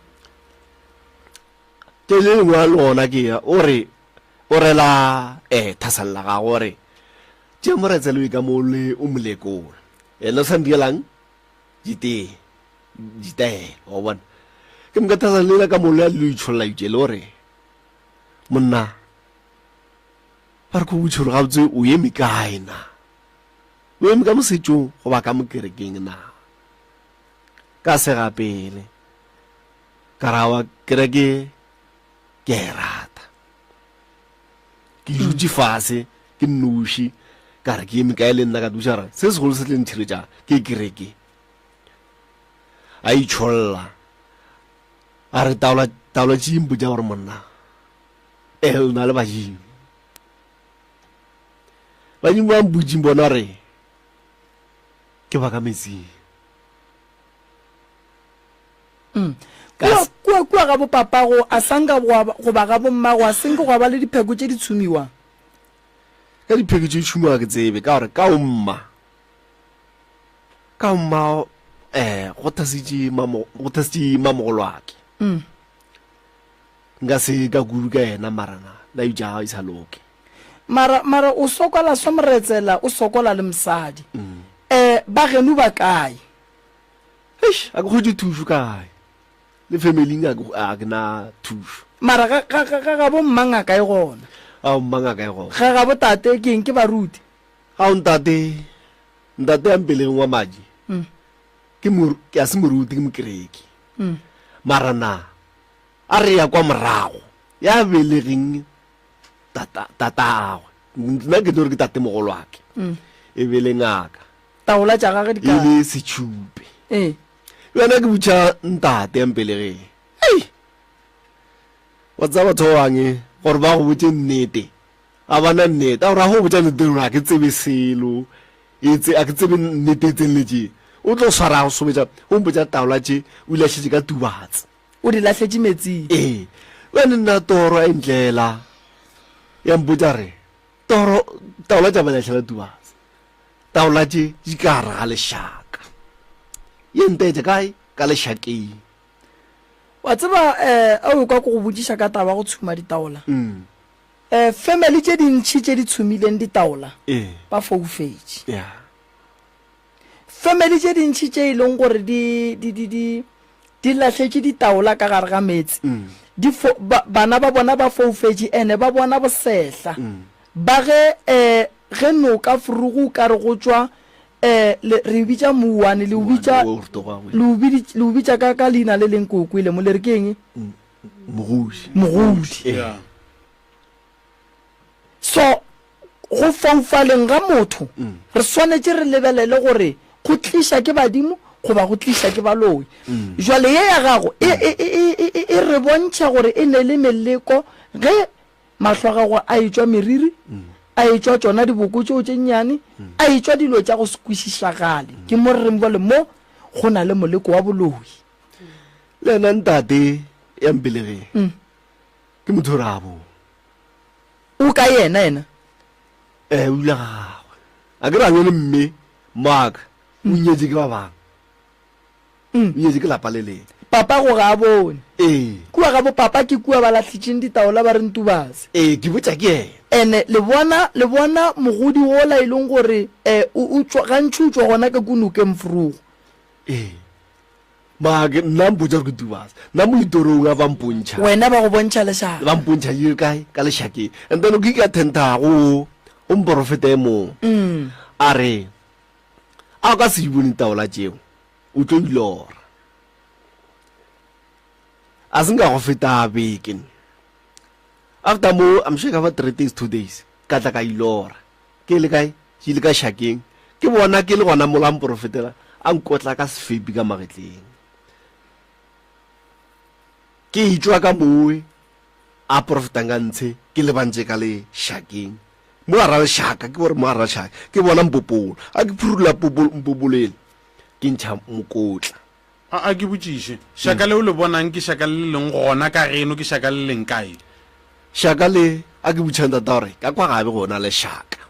ke le lengwe la lona ke ya o re o rela um thasalla ga gore tše moretselo e ka mo le o molekola ena o sa ndielang ditee ditaelo wa bona ke moka thasa lela ka molo ya le itšholla itše le gore monna ba re ko botšholo gabotse o eme kae na o eme ka mosetšong goba ka mokerekeng na ka sega pele ka rawa kereke ke a e rata ke dutše fase ke nnoši ka re ke eme kae le nna ka duša ra se segolo se tle ntšhiretša ke kereke a itšholla a re taola taola tše mpotša gore monna e o na le badimo badimo ba mpotšing bona re ke ba ka metsing mm. kua kua kua ga bopapago a sanka goba ga bommago a senke gwa ba le dipheko tše di tshumiwang ka dipheko tše di tshumiwa ke tsebe ka gore ka omma Ka mma eh go thasitše mamo go thasitše mamogolwake. Mm. Nka se ka kudu ka yena mara na la itša ga e sa loke. Mara mara o sokola so moretsela o sokola le mosadi. Mm. Eh ba geno ba kae? Eish a ke hwetše thušo kae. Le family-ing a ke a ke na thušo. Mara ga ga ga ga bo mma ngaka e gona. Ga bo mma ngaka e gona. Ga ga bo tate ke eng ke baruti. Ga o ntate Ntate ya mpelegeng wa madi ke moru, ke a se moruti ke mokereki. Mara na a re ya kwa morago ya belegeng tata tatagwe. Nna ke tlo re ke tate mogolwake. E be le ngaka. Taola tša gage di E kae? le setšhupe. Ee. Yona ke butša ntate ya mpelegeng. Ei! Wa tseba batho ba bangwe gore ba go botše nnete. A ba na nnete. A gore a go botša nnete gore a ke tsebe selo. E tse a ke tsebe nnete e tseneletšeng. O tlo swara go sobetša o mpotša taola tše o lahletše ka Tubatse. O di lahletše metsing. Ee. Bjale nna toro ya ntlela ya mpotša re toro taola tša ba lahlela Tubatse. Taola tše di ka gare ga lešaka. Ye ntaetša kae? Ka lešakeng. Wa tseba eh a o kwa ke go botšiša ka taba go tshuma ditaola. Mm. Eh family tše dintši tše di tshumileng ditaola Ee. ba foufetše. Yeah. Family tše dintši tše e leng gore di di di di di lahletše ditaola ka gare ga meetse Mm. di fo, ba, bana ba bona ba foufetše ene ba bona bosehla. Mm. Ba ge eh ge noka frugu o ka re go tšwa Eh, le, re e bitša mouwane, le o bitša, Mouwane wo o rotogago. le o biditš, le o bitša ka, ka leina le leng ke o kwele mo, le re ke eng? Mogodi. Mogodi. Yeah. So, go foufaleng ga motho, re swanetše re lebelele gore go tliša ke badimo goba go tliša ke baloi. Jwale ye ya gago e, e, e, e, e, e, e re bontšha gore e ne le meleko ge Mahlo a gagwe a etšwa meriri, a etšwa tšona diboko tšeo tše nnyane, a etšwa dilo tša go se kwešišagale. Ke mo re reng bjale mo go na le moleko wa boloi. Le yena ntate ya mpelegeng ke motho o re a bo. O ka yena yena? Eh, o dula ga gagwe. A ke re a bjale mme maka o nyetše ke ba bangwe. Mm. O nyetše ke lapa le lengwe. Papa go ga a bone. Ee. Kua ga bo papa ke kua ba lahlitšeng ditaola ba re ntubase. Ee, ke botša ke yena. Ene le bona, le bona mogodi wola e leng gore eh, o, o tšwa, gantši o tšwa gona ka ko nokeng Vroeg. Ee. Mara ke, nna mpotša gore ke tubase. Nna mo ditorong a ba mpontšha. Wena ba go bontšha lešaka. Ba mpontšha ye kae? Ka lešakeng. And then ke ka thenthago o mporofeta e mongwe. Mm. A re, A o ka se di bone ditaola tšeo, o tlo di lora. A se nka go feta beke. After mo, I'm sure ka ba 3 days, 2 days, ka tla ka ilora. Ke le kae? Ke ile ka shakeng. Ke bona ke le gona mola mporofetela, a nkotla ka sefepi ka magetleng. Ke itšwa ka mowe a porofetang ka ntshe, ke lebantše ka le shakeng. Mo gara lešaka, ke gore mo gara lešaka, ke bona mpopolo. A ke phurula mpopolo ele, ke ntšha mokotla. A, a ke botšiše, šaka le o le bonang ke šaka le le leng gona ka geno, ke šaka le leng kae? Šaka le, a ke botšiša ntata gore ka kwa gabe gona lešaka.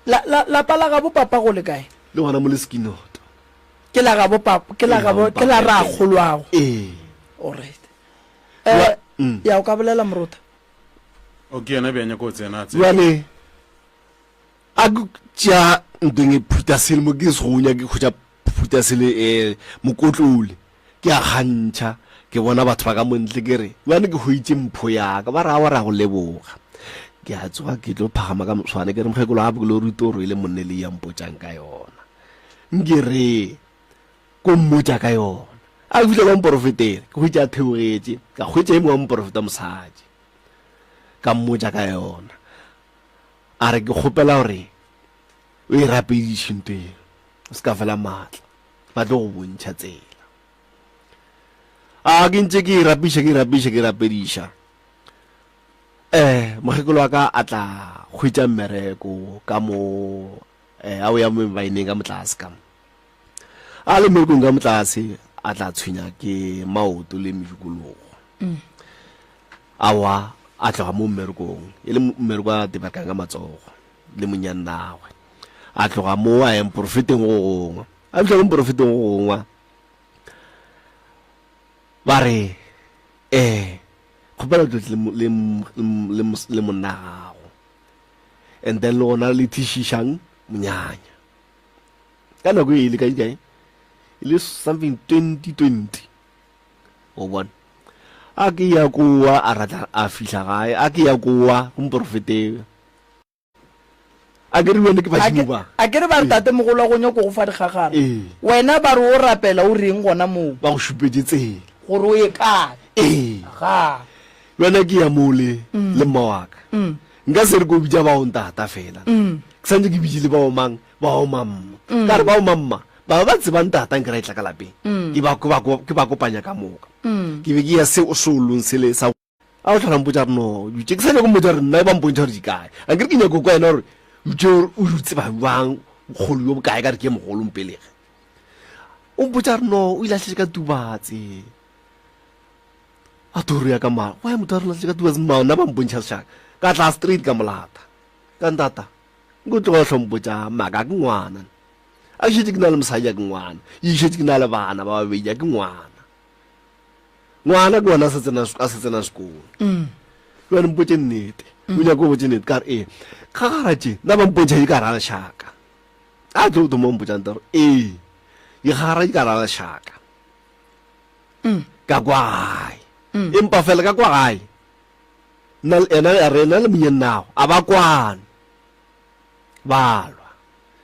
La, la, lapa la gabo papa go le kae? Le gona mo Leskinoto. Ke la gabo papa, ke la gabo, ke la rakgolwago. Ee. Alright. Eh, mm. ya o ka bolela morota. O ke yena bjanya ko tsena tse. Jwale a ke tša ntweng e phuta sele mo ke segonya ke khutša phuta sele eh mokotlole ke a gantšha ke bona batho ba ka montle ke re jwale ke hwetše mpho ya ka ba ra wa ra go leboga ke a tsoga ke tlo phagama ka moswane ke re mokgekolo gape ke lo ruta o rwele monne le ya mpotšang ka yona nke re ko mmotša ka yona. A fihla kwa moporofeteng, ke hwetše a theogetše, ka hwetša e mongwe wa moporofeta mosadi, ka mmotša ka yona. A re, ke kgopela gore o e rapediše nto e, o se ka fela maatla, ba tlo go bontšha tsela. A ke ntše ke e rapiša, ke e rapiša, ke e rapediša. Eh, mokgekolo wa ka a tla hwetša mmereko ka mo, eh, a o ya mo baeneng ka motlase ka mo. A le mmerekong ka motlase a tla tshwenya ke maoto le medikologo. Mm. Awa a tloga mo mmerekong e le mmereko a teberekang ka matsogo le monyannagwe. A tloga mo a ya mporofeteng go gongwe. A fihla mo mporofeteng go gongwe ba re eh kgopela tlo tle le le le monna gago and then le gona le thišišang monyanya. Ka nako e le kae kae e le something 2020 o bona a ke ya kowa a ratla a fihla gae a ke ya kowa go moporofeteng a ke re wene ke badimo ba a ke re ba re tate mogolo wa go nyako go fa dikgagara Ee. wena ba re o rapela o reng gona moo ba go šupetše tsela gore o ye kae ee ga wena ke ya mole le mma wa ka nka se re ko bitša bao ntata fela ke santse ke bitše le bao mang Bao mamma. Mm. Ka re bao mamma ba ba tsebang tata nke ra etla ka lapeng. Mm. Ke ba ke ba ke ba kopanya ka moka. Mm. Ke be ke ya se o solong sele sa. A o tlhola mpotša re no dutše ke sa nyako mmotša gore nna ba mpontšha gore di kae. A nkere ke nyako kwa yena gore dutše o di tseba bjang bokgolo jo bokae ka re ke mogolo mpelege. O mpotša re no o ile a šetše ka Tubatse. A toro ya ka mara why motho a re latlhe ka Tubatse mma nna ba mpontšha lešaka. Ka tla straight ka molata. Ka ntata nko tloga hlompotša maka ke ngwana. A ke šetše ke na le mosadi a ke ngwana. E šetše ke na le bana ba babedi a ke ngwana. Ngwana ke wona a sa tsena sekolo. Mm. Jale mpotše nnete. Mm. O nyaka o botše nnete ka re ee. Kgagara tše nna ba mpontšha di ka ra lešaka. A tlo thoma mpotša nte gore ee. Dikgagara di ka ra lešaka. Mm. Ka kwa gae. Empa fela ka kwa gae. Nna ena a re ena le monyennago a ba kwane. Ba lwa.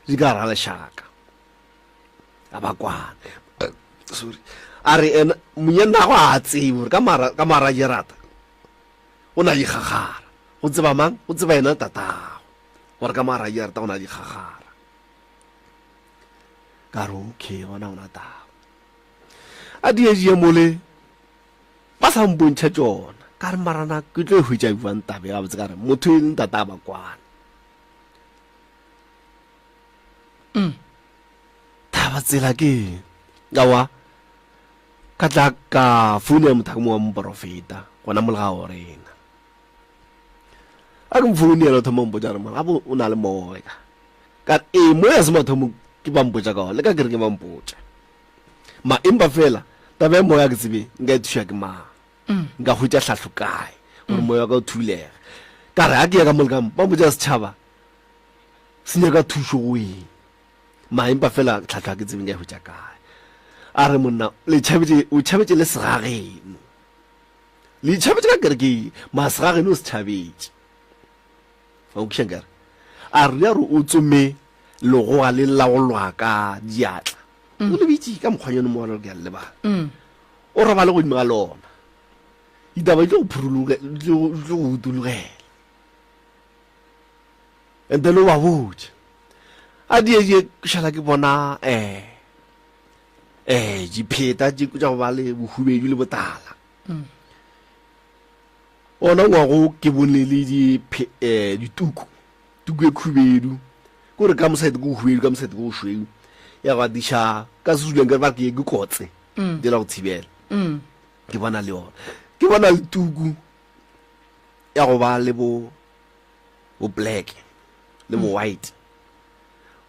Di ka ra lešaka. A ba kwane. Sorry. A re ena monyennago a tsebe gore ka mara ka mara jerata o na dikgagara. Go tseba mang? Go tseba yena tatago. Gore ka mara jerata o na dikgagara. Ka re okay gona ona taba. A die die mole ba sa mpontšha tšona. Ka re marana ke tlo e hwetša bjang taba e gabotse ka re motho e leng tata a ba kwane. Mm. Taba tsela ke awa ka tla ka founela motho a mo wa moporofeta gona mo legago rena. A ke mo founela o thoma mpotša gore mara o na le moya. Ka re ee moya se mathomo ke ba mpotša ka ona le ka kereke ba mpotša. Ma empa fela taba ya moya ke tsebe nka e thuša ke mang. Mm. Nka hwetša hlahlo kae gore mm. moya wa ka o thulege. Ka re a ke ya ka mo le ka mo ba mpotša setšhaba se nyaka thušo go eng ma empa fela tlhahlo ga ke tsebe nka e hwetša kae a re monna le tšhabetše o tšhabetše le segageno le tšhabetše ka kerekeng ma segageno o se tšhabetše wa nkwiša nkare a re ya re o tsome legoga le laolwa ka diatla mm. o le bitše ka mokgwanyane mo ke a le lebala mm. o robale godimo ga lona ditaba di tlo go phuruluge di tlo go utulugela And then o ba botše. A die die šala ke bona eh eh dipheta tše tša go ba le bohubedu le botala. Mm. Ona ngwago ke bone le di eh dituku tuku e khubedu ko re ka mosadi ko hubedu ka mosadi ko šweu ya go adiša ka sezuleng ke re ba ke ke kotse mm. di la go thibela mm. ke bona le yona ke bona le tuku ya go ba le bo bo black le bo white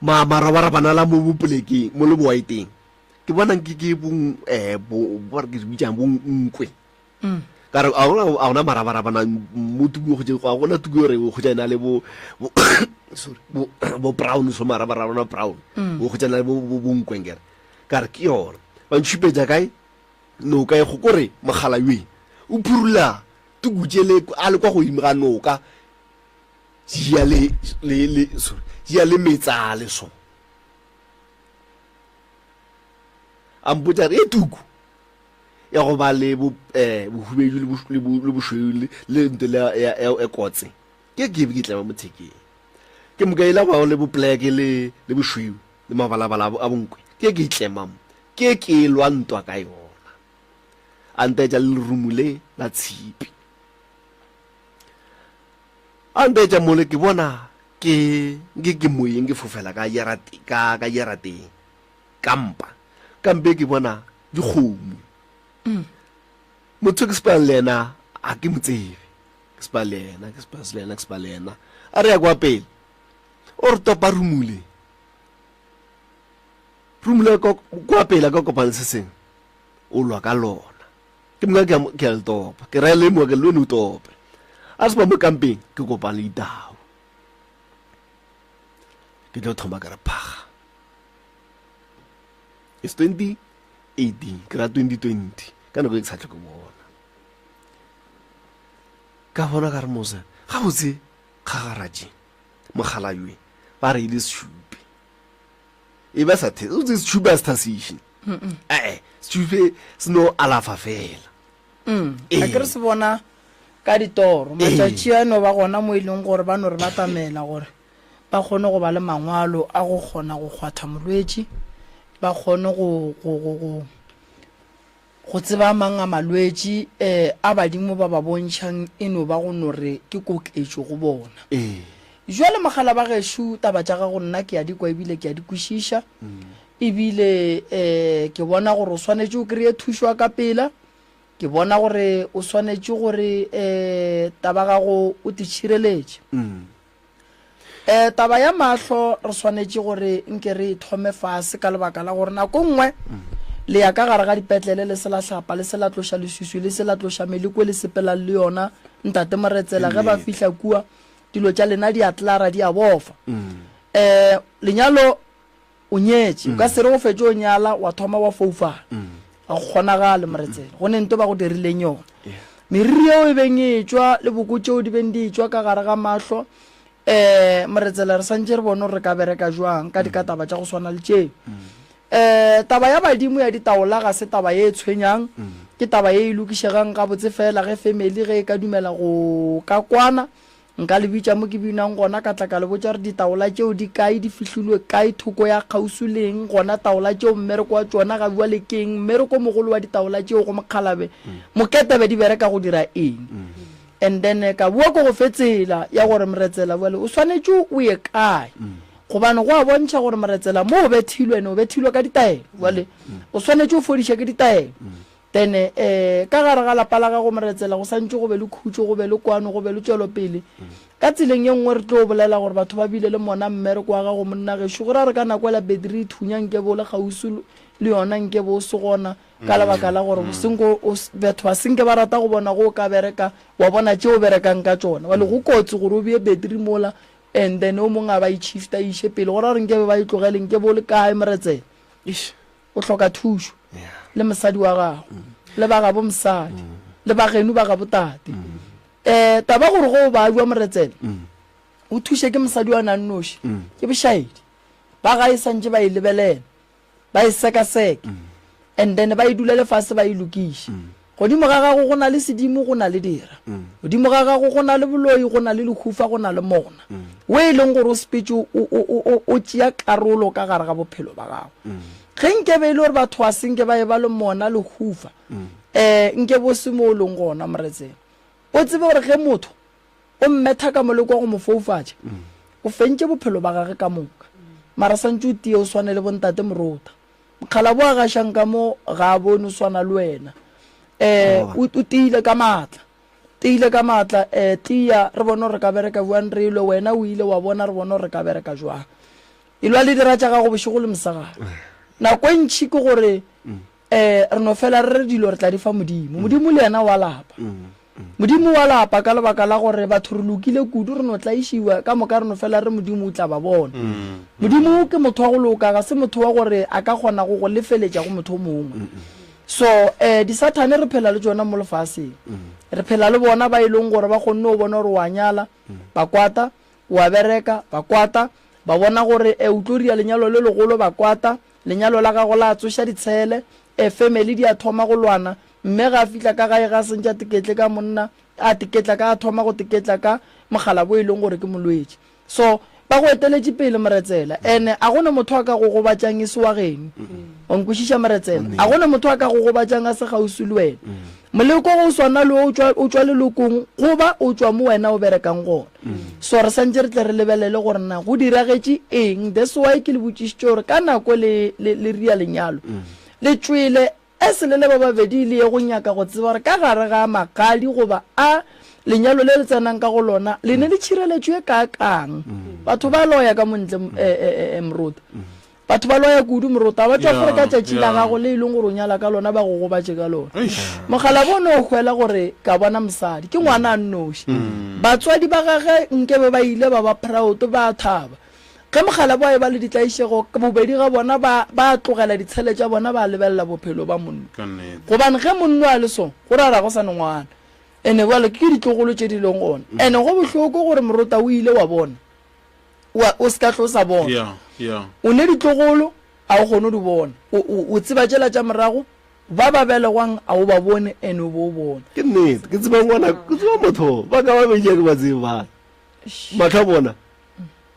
ma marabarabana la mo bo polekeng mo le bo whiteng ke bona ke ke bo eh bo ba re ke bitsang bo nkwe mm. ka re a gona a gona marabarabana mo tuku go ga gona tuku re go tsena le bo sorry bo bo brown so marabarabana brown mm. go tsena le bo bo nkwe ngere ka re ke yona ba ntshupetsa kae noka e go kore mogala we o phurula Tuku tšele a le kwa godimo ga noka di ya le le le sorry di ya le metsale so. A mpotša re e tuku ya go ba le bo eh bohubedu le bo le bošweu le le nto le ya ya kotse ke ke be ke tlema mo thekeng. Ke moka ile go le bo pleke le le bošweu le mabalabala a bonkwe ke ke tlema mo ke ke lwa ntwa ka yona. A ntaetša le lerumo le la tshipi. A ntaetša mole ke bona ke nke ke moyeng ke fofela ka yarate ka ka yarateng kampa kampe ke bona dikgomo. Mm. Motho ke sepela le yena a ke mo tsebe. Ke sepela le yena, ke sepela le yena, ke sepela le yena. A re ya kwa pele. O re topa rumule. Rumule kwa pele ka kopana se sengwe. O lwa ka lona. Ke moka ke a ke a le topa. Ke ra le moka ke le o tope. A se ba mo kampeng ke kopana le ditau. Ke tlo thoma ka re phaga. It's 2018, ke ra 2020. Ka nako e ke sa tlhoke bona. Ka bona ka re mose, gabotse kgagaratše mogala ywe ba re ile sešupe. E ba sa the, o tse sešupe a se thasiše. Ee, sešupe se no alafa fela. Mm. A ke re se bona ka ditoro. Matšatši a no ba gona mo e leng gore ba no re batamela gore ba kgone go ba le mangwalo a go kgona go kgwatha molwetši, ba kgone go, go, go, go, Go tseba a mang a malwetši um a badimo ba ba bontšhang e no ba go no re ke koketšo go bona. Jwale mogala ba gešo taba tša gago nna ke a di kwa ebile ke a di kwešiša ebile um ke bona gore o swanetše o kry-e thušo ya ka pela. Ke bona gore o swanetše gore um taba gago o te tšhireletše. Um taba ya mahlo re swanetše gore nke re e thome fase ka lebaka la gore nako nngwe le ya ka gare ga dipetlele le se la hlapa le se la tloša leswiswi le se la tloša meleko le sepelang le yona ntate Moretsela ge ba fihla kua dilo tša lena di a tlara di a bofa. Um lenyalo O nyetše. O ka se re go fetše o nyala wa thoma wa foufala. Ga go kgonagale, Moretsela. Go ne nto ba go dirileng yona. Meriri yeo e beng e etšwa le boko tšeo di beng di etšwa ka gare ga mahlo, um Moretsela re santše re bone gore re ka bereka jwang ka dikataba tša go swana le tšeo. Um taba ya badimo ya ditaola ga se taba ye e tshwenyang, ke taba ye e lokišegang gabotse fela ge family ge e ka dumela go ka kwana. Nka le bitša mo ke binang gona, ka tla ka le botša gore ditaola tšeo di kae, di fihlilwe kae, thoko ya kgauswi le eng, gona taola tšeo mmereko wa tšona ga bjale ke eng, mmereko mogolo wa ditaola tšeo go mokgalabe moketebe di bereka go dira eng. And then ka boa ko go fe tsela ya gore Mretsela bjale o swanetše o ye kae, gobane go a bontšha gore Mretsela mo o bethilwe ene o bethilwe ka ditaelo, bjale o swanetše o fodiše ke ditaelo. Then eh, ka gare ga lapa la gago Moretsela go santše go be le khutšo, go be le kwano, go be le tšwelopele. Ka tseleng ye nngwe re tlo bolela gore batho ba bile le mona mmereko wa gago monna gešo go ra re ka nako ela betri e thunya nke be o le kgauswi le yona nke be o se gona ka lebaka la gore senko batho ba senke ba rata go bona go o ka bereka wa bona tše o berekang ka tšona bale go kotsi gore o bee betri mola and then o mongwe a ba e shifta e iše pele go ra gore nke be ba e tlogele nke be o le kae Moretsela? Eish. O hloka thušo le mosadi wa gago le ba gabo mosadi le ba geno ba gabo tate. Um taba gore go o babja Moretsela o thuše ke mosadi wa nang noši ke bošaedi. Ba gae santše ba e lebelela ba e sekaseke and then ba e dulele fase ba e lokiše. Godimo ga gago go na le sedimo, go na le dira. Godimo ga gago go na le boloi, go na le lehufa, go na le mona. O e leng gore o sepetše o, o, o, o, o tšea karolo ka gare ga bophelo ba gago. Ge nke be e le gore batho ga se nke ba eba le mona, lehufa, um nke bo se mo o leng gona, Moretseng. O tsebe gore ge motho o mmetha ka moleko wa go mo foufatša, o fentše bophelo ba gage ka moka. Mara santše o tie o swane le bontate Morota. Mokgalabo a gašang ka mo ga a bone o swana le wena. Um o o tiile ka maatla. Tiile ka maatla, um tia re bone gore re ka bereka bjang re lwe, wena o ile wa bona re bone gore re ka bereka jwang. Elwa le dira tša gago bošego le mosegare. Nako e ntši ke gore um re no fela re re dilo re tla di fa Modimo. Modimo le yena wa lapa. Modimo wa lapa ka lebaka la gore batho re lokile kudu, re no tlaišiwa ka moka, re no fela re Modimo o tla ba bona. Modimo ke motho wa go loka, ga se motho wa gore a ka kgona go go lefeletša go motho o mongwe. So eh, disathane re phela le tšona mo lefaseng. Re phela le bona ba e leng gore ba kgonne go bona gore wa nyala, ba kwata, wa bereka, ba kwata, ba bona gore eh, o tlo ria lenyalo le legolo, ba kwata, lenyalo la gago la tsoša ditshele, eh, family di a thoma go lwana, Mme ga a fihla ka gae ga sentše a teketle ka monna, a teketla ka a thoma go teketla ka mogala bo e leng gore ke molwetši. So, ba go eteletše pele Moretsela. Ene a go ne motho a ka go gobatšang e se wa geno. Wa nkwešiša Moretsela? A go ne motho a ka go gobatšang a se kgauswi le wena. Moleko go o swana le o tšwa o tšwa lelokong goba o tšwa mo wena o berekang gona. So re santše re tle re lebelele gore na go diragetše eng. That's why ke le botšišitše gore ka nako le le le ria lenyalo le tšwele Esele le ba babedi le ye go nyaka go tseba gore ka gare ga magadi goba a lenyalo le le tsenang ka go lona le ne le tšhireletšo e kaakang. Batho ba loya ka montle morota. Batho ba loya kudu morota. Ba tšwa gore ka tšatši la gago le e leng gore o nyala ka lona ba go gobatše ka lona. Mokgalabo o no hwela gore ka bona mosadi. Ke ngwana a nnoši. Batswadi ba gage nkebe ba ile ba ba proud ba thaba. Ge mokgalabje a eba le ditlaišego, bobedi ga bona ba, ba tlogela ditshele tša bona ba lebelela bophelo ba monno. Gobane ge monno a le so, go ra gore ga go sa ne ngwana. Ene bjale ke ditlogolo tše di leng gona. Ene go bohloko gore morota o ile wa bona, wa, o se ka hlwe o sa bona. Yeah, yeah. O ne ditlogolo, a o kgone go di bona. O, o, o tseba tšela tša morago, ba ba belegwang a o ba bone, ene o bo o bona. Ke nnete, ke tseba ngwana, ke tseba motho, ba ka ba bedi a ke ba tsebe bana. Mahlo a bona.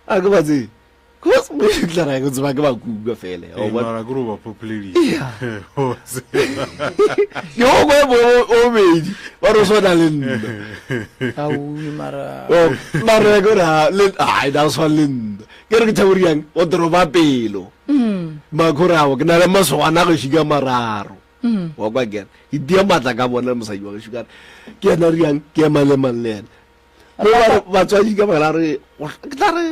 A ke ba tsebe. Cause ke tla ra ke tseba ke ba kuka fela. Ee, mara ke re o ba phopholeditše. Ke o kwe bo o bedi ba re o swana le nna. Aowi mara. O mara ke re ha le ai da swana le nna. Ke re ke thabo riang o toroba pelo. Makhore ao ke na le masogana go šika mararo. Wa kwa ke re ke tia matla ka bona mosadi wa gešo ka re ke yena riang ke ema le mang le yena. Mo ba re batswadi ka baka la re ke tla re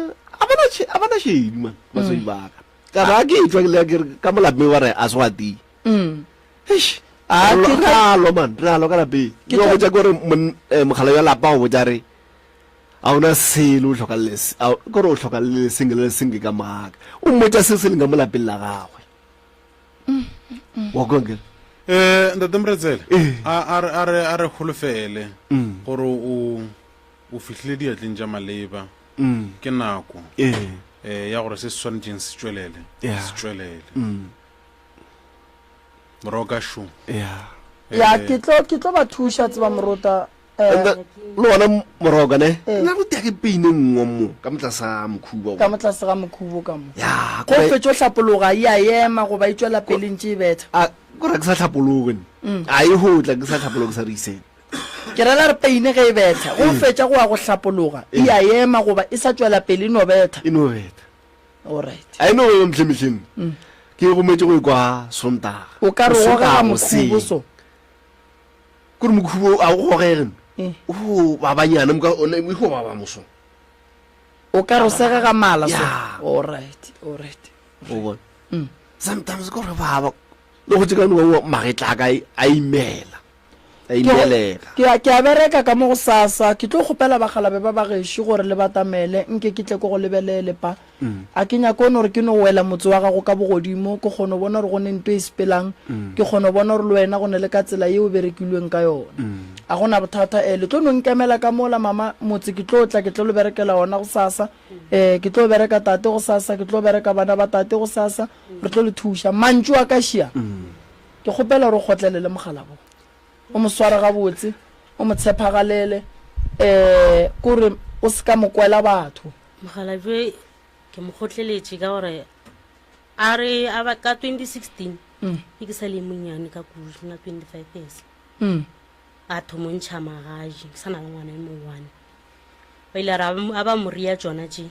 a bana a bana šedi man batswadi ba ka. Ka re a ke etšwa ke le ke re ka mo lapeng ba re a se wa tia. Eish. A ke re a lwa man re a lwa ka lapeng. Ke go botša ke gore mogala ya lapa go botša re a ona selo o hloka le ke gore o hloka le sengwe le sengwe ka moaka. O mmotša se se leng ka mo lapeng la gagwe. Wa kwa nkere? Eh, ntate Mretsele, a a re a re a re holofele gore o o fihlile diatleng tša maleba. Ke nako eh ya gore se se swanetšeng se tšwelele, se tšwelele. Moroka šo. Ya, ke tlo ke tlo ba thuša tseba morota. Eh. Le gona moroka ne eh. nna go tea ke peine nngwe mo ka mo tlase ga mokhubo ka mo tlase ga mokhubo ka mo ya go fetšo hlapologa e a ema goba e tšwela pele ntše e betha a ko ra ke sa hlapologe ne mm. a e go tla ke sa hlapologe sa reiseng ke rela re peine ge e betha go mm. fetša go ya go hlapologa e a ema goba e sa tšwela pele e no betha e no betha alright a e no ema mehleng mehleng mm. ke rometše go e kwa sontaga o ka re goga mokhubo so Kore mokhubo a o gogege eh. o babanyana moka one o go baba moso. O ka re o segega mala so. All right, all right. O bona. Mm. Sometimes ko re baba le go tšeka no magetla ka a imela. A imelega. Ke a ke a bereka ka mo go sasa ke tlo kgopela bagalabe ba ba gešo gore le batamele nke ke tle ko go lebelele pa. A ke nyake no re ke no wela motse wa gago ka bogodimo, ke kgone go bona gore go ne nto e sepelang, ke kgone go bona gore le wena go ne le ka tsela ye o berekilweng ka yona. A go na bothata. E, le tlo no nkemela ka mola, mama, motse ke tlo tla, ke tlo le berekela wona gosasa. E, ke tlo bereka tate gosasa, ke tlo bereka bana ba tate gosasa, re tlo le thuša. Mantšu a ka šia. Ke kgopela gore o kgotlelele mogalabo. O mo sware gabotse, o mo tshepagalele, e, kore o se ka mo kwela batho. Mokgalabje ke mo kgotleletše ka gore a re a ba ka 2016 mm. e ke sa le monnyane ka kudu na 25 years mm. a thomo ntšha magaji ke sa na le ngwana e mongwane ba ile a ba moria tsona tše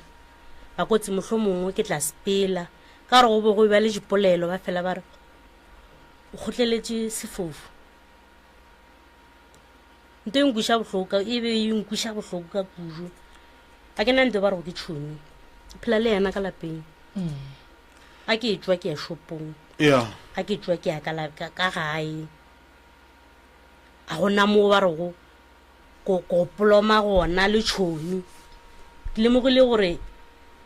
ba kotsi mohlho mongwe ke tla sepela ka gore go be go ba le dipolelo ba fela ba re o kgotleletše sefofu Nto e nkwiša bohloko e be e nkwiša bohloko ka kudu. A ke na nto ba re go ke tšhomi. Ke phela le yena ka lapeng. A ke tšwa ke ya shopong. Yeah. A ke tšwa ke ya ka ka, ka gae. A gona mo ba re go go go poloma gona le tšhomi. Ke lemogile gore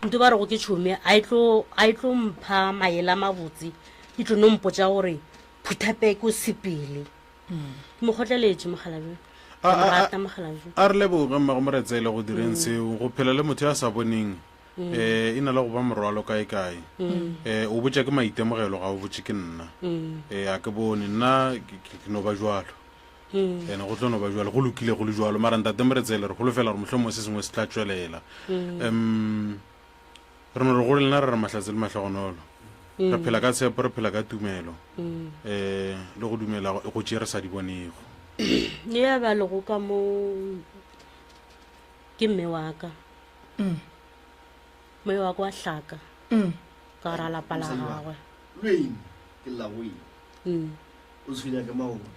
nto ba re go ke tšhomi a e tlo a e tlo mpha maele a mabotse e tlo no mpotša gore phutha peke o sepele. Ke mo kgotleletše mokgalabje. A- Ke mo a- a- rata mokgalabje. a re leboge mmago moretsele go direng seo go phela le motho ya sa boneng um e na le go ba morwalo kae-kae um o botša ke maitemogelo ga o botše ke nna um a ke bone nna ke- ke ke no ba jwalo ene go tlo no ba jwalo go lokile go le jwalo mara ntate moretsele re holofela gore mohlomongwe se sengwe se tla tšwelela um Re no re go lena re re mahlatse le mahlogonolo. Re phela ka tshepo, re phela ka tumelo, um le go dumela go tše re sa di bonego. Le ya ba lego ka mo ke mme wa ka. Mme wa ka wa hlaka ka gara lapa la gagwe. Lweng ke lla go eng? O tshwenya ke maoto.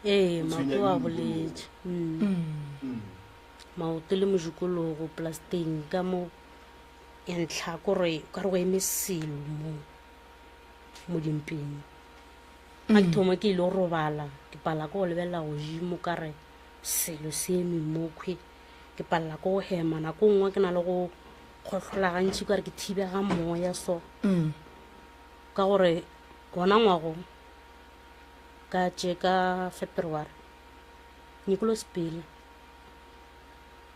Ee, maoto a boletše. Maoto le mojikologo plasteng ka mo. Ya ntlha kore ka re go eme selo mo mo dimpeng ga ke thoma ke ile go robala ke pala ke go lebelela godimo ka re selo se eme mokhwe ke palela ke go hema nako nngwe ke na le go kgohlola gantši ka re ke thibega moya so mm. ka gore gona ngwago ka tše ka february nyekolo sepele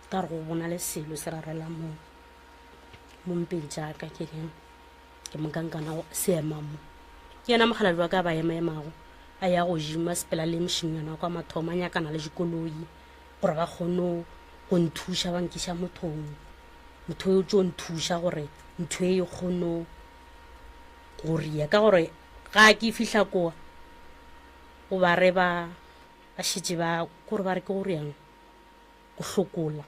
ka re go bona le selo se rarela mo mo mpeng jaaka ke reng ke mokankana se ema mo ke yena mogalabi wa ka ba ema emago a ya go jima sepela le mošimnyana wa kwa mathomo a nyakana le dikoloi gore ba kgone go nthuša ba nkiša mothong motho yo tso nthuša gore. ntho e kgono go ria ka gore ga ke fihla koa go ba re ba ba šetše ba kore ba re ke go riang go hlokola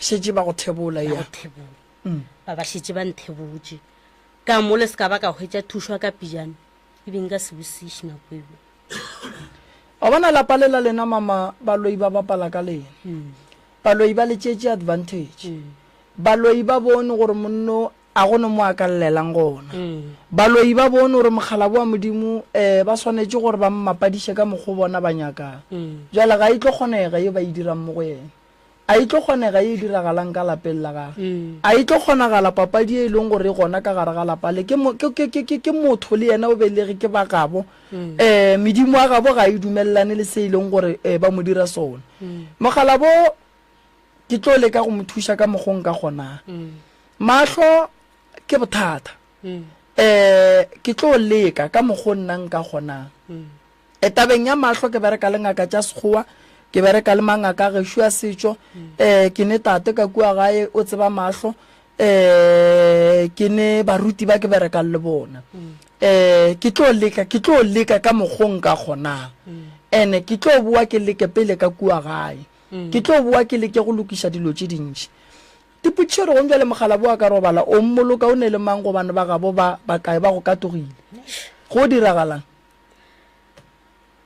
šetše ba go thebola ya go thebola mm. ba ba šetše ba nthebotše ka mo le se ka ba ka hwetša thušwa ka pijana e be nka se bosiše nako eo wa bona lapa le la lena mama baloi ba bapala ka lena mm. baloi ba le tšeetše advantage mm. baloi ba bone gore monno A go ne mo a ka llelang gona. Baloi ba bone gore mokgalabo wa Modimo um ba swanetše gore ba mmapadiše ka mokgo bona ba nyakang. Bjale ga e tlo kgonega ye ba e dirang mo go yena. A e tlo kgonega ye e diragalang ka lapeng la gagwe. A e tlo kgonagala papadi ye e leng gore e gona ka gare ga lapa le. Ke, ke, ke, ke, ke, ke motho le yena o belege ke ba gabo. Um medimo ya gabo ga e dumelelane le se e leng gore um ba mo dira sona. Mokgalabo Ke tlo leka go mo thuša ka mokgo nka kgonang. Mahlo ke bothata. Um ke tlo leka ka mokgo nna nka kgonang. E tabeng ya mahlo ke bereka le ngaka tša Sekgowa, ke bereka le mangaka a gešo a setšo. Um ke ne tate ka kua gae o tseba mahlo. Um ke ne baruti ba ke berekang le bona. Um ke tlo leka, ke tlo leka ka mokgo nka kgonang. Ene ke tlo boa ke leke pele ka kua gae. Ke tlo boa ke leke go lokiša dilo tše dintši. Dipotšišo re gong bjale mokgalabo a ka robala o mmoloka o ne le mang gobane ba gabo ba bakae ba go katogile? Go diragalang?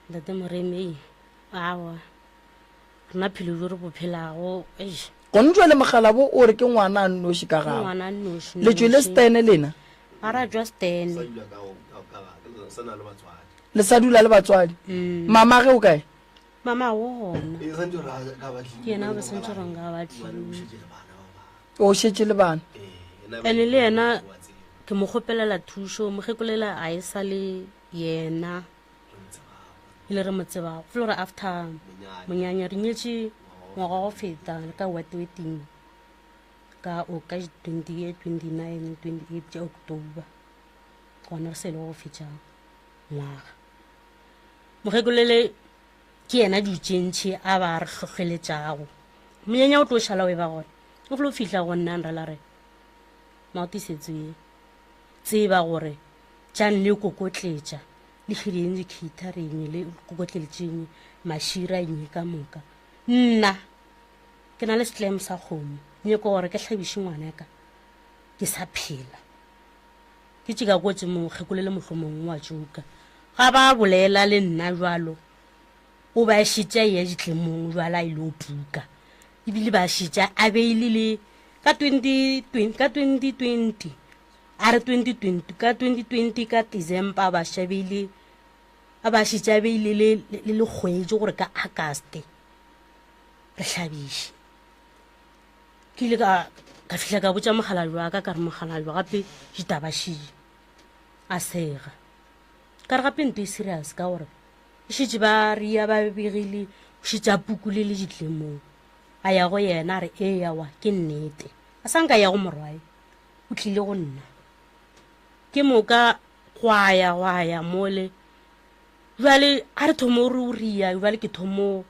Ntate Moremi, Aowa, rena phelo bjo re bo phelago, eish. Gone jwale mokgalabo o re ke ngwana a nnoši ka gabo. Ngwana a nnoši. Le tšwele stene lena? Ga ra tšwa stene. Le sa dula le batswadi? Mama ge o kae? Mama o gona. Ke yena ba santse gore nka ba tlile. O šetše le bana. Ene le yena ke mo kgopelela thušo, mokgekolela a e sa le yena. E le re mo tsebago. Felo gore after monyanya re nyetše ngwaga go feta le ka what wedding ka o ka 28 29 28 tša October. Gona re se le go fetša ngwaga. Mokgekolele ke yena dutšentšhi a ba re hlohleletšago. Monyanya o tlo šala o e ba gona. O flo fihla go nna nrela re maotisetso ye tseba gore tšang le kokotletša le hireng di-catering le kokotleletšeng mašira eng ka moka. Nna ke na le setlemo sa kgomo nyeko gore ke hlabiše ngwanaka ke sa phela. Ke tšika kotsi mokgekolo le mohlomongwe wa tšuka. Ga ba bolela le nna jwalo, o ba šetša eya ditlemong jwalo a ile o puka. Ebile ba šetša a beile le ka 2020, ka 2020, a re 2020, ka 2020 ka December ba šetša beile, a ba šetša beile le, le lekgwetši gore ka August re hlabiše. Ke ile ka ka fihla ka botša mokgalabje wa ka ka re mokgalabje gape ditaba šie a sega ka re gape nto e serious ka gore e šetše ba ria ba begile o šetše a pukule le ditlemong a ya go yena a re ee yawa ke nnete a sa nka ya go morwae o tlile go nna ke moka gwa ya gwa ya mole jale a re thomo re o ria jale ke thomo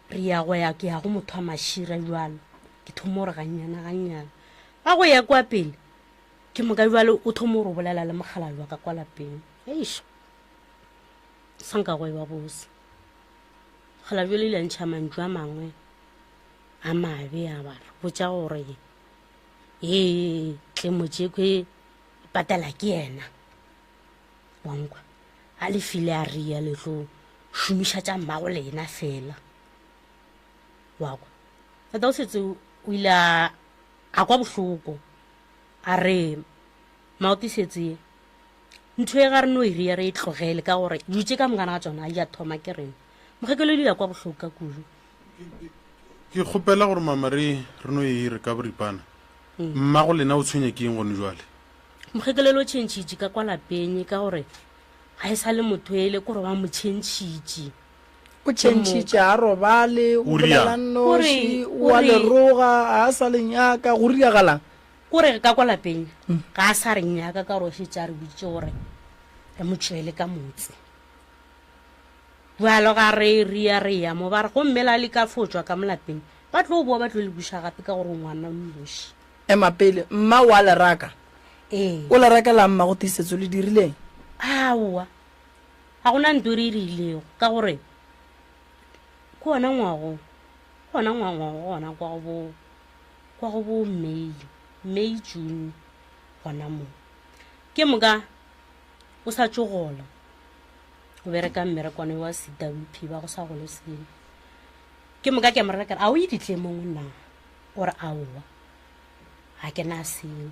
re ya go ya ke ya go motho wa mašira jalo ke thomo gore gannyana gannyana ba go ya kwa pele ke moka jale o thomo gore o bolela le mokgalabje wa ka kwa lapeng eish sa nka go e ba bose mokgalabje le ile a ntšha mantšu a mangwe a mabe a ba re botša gore ee tlemo tšekwe patela ke yena wankwa a le file a ria le tlo šomiša tša mmago lena fela wa kwa tata o setse o ile a a kwa bohloko a re maoto setse ntho e ga re no e ria re e tlogele ka gore dilo tše ka mokana ga tsona di a thoma ke rena mokgekelo di ya kwa bohloko ka kudu ke kgopela gore mama re re no e re ka boripana mm. mmago lena o tshwenya ke eng gone jwale Mokgekelelo o tšhentšhitše ka kwa lapeng ka gore ga e sa le motho ele kore ba mo tšhentšhitše. O tšhentšhitše a robale, o bolela nnoši, o a leroga, ga a sa le nyaka, go riagalang? Kore ka kwa lapeng ga a sa re nyaka ka gore o šetše a re boditše gore re mo tšwele ka motse. Bjalo ga re ria re ya mo ba re gomme la le ka fo tšwa ka mo lapeng ba tlo boa ba tlo le buša gape ka gore o ngwana o nnoši. Ema pele, mma o a le raka. Ee. O le rekelang mmago Tiisetso le dirileng? Aowa, ga gona nto e re e rilego ka gore ke ona ngwago, ke ona ngwangwago gona kwa go bo, kwa go bo May, May, June gona mo. Ke moka o sa tšo gola, o bereka mmerekwana wa CWP ba go sa gole selo. Ke moka ke a mo rera ka re, a o ye ditlemong na? O re aowa, ga ke na selo.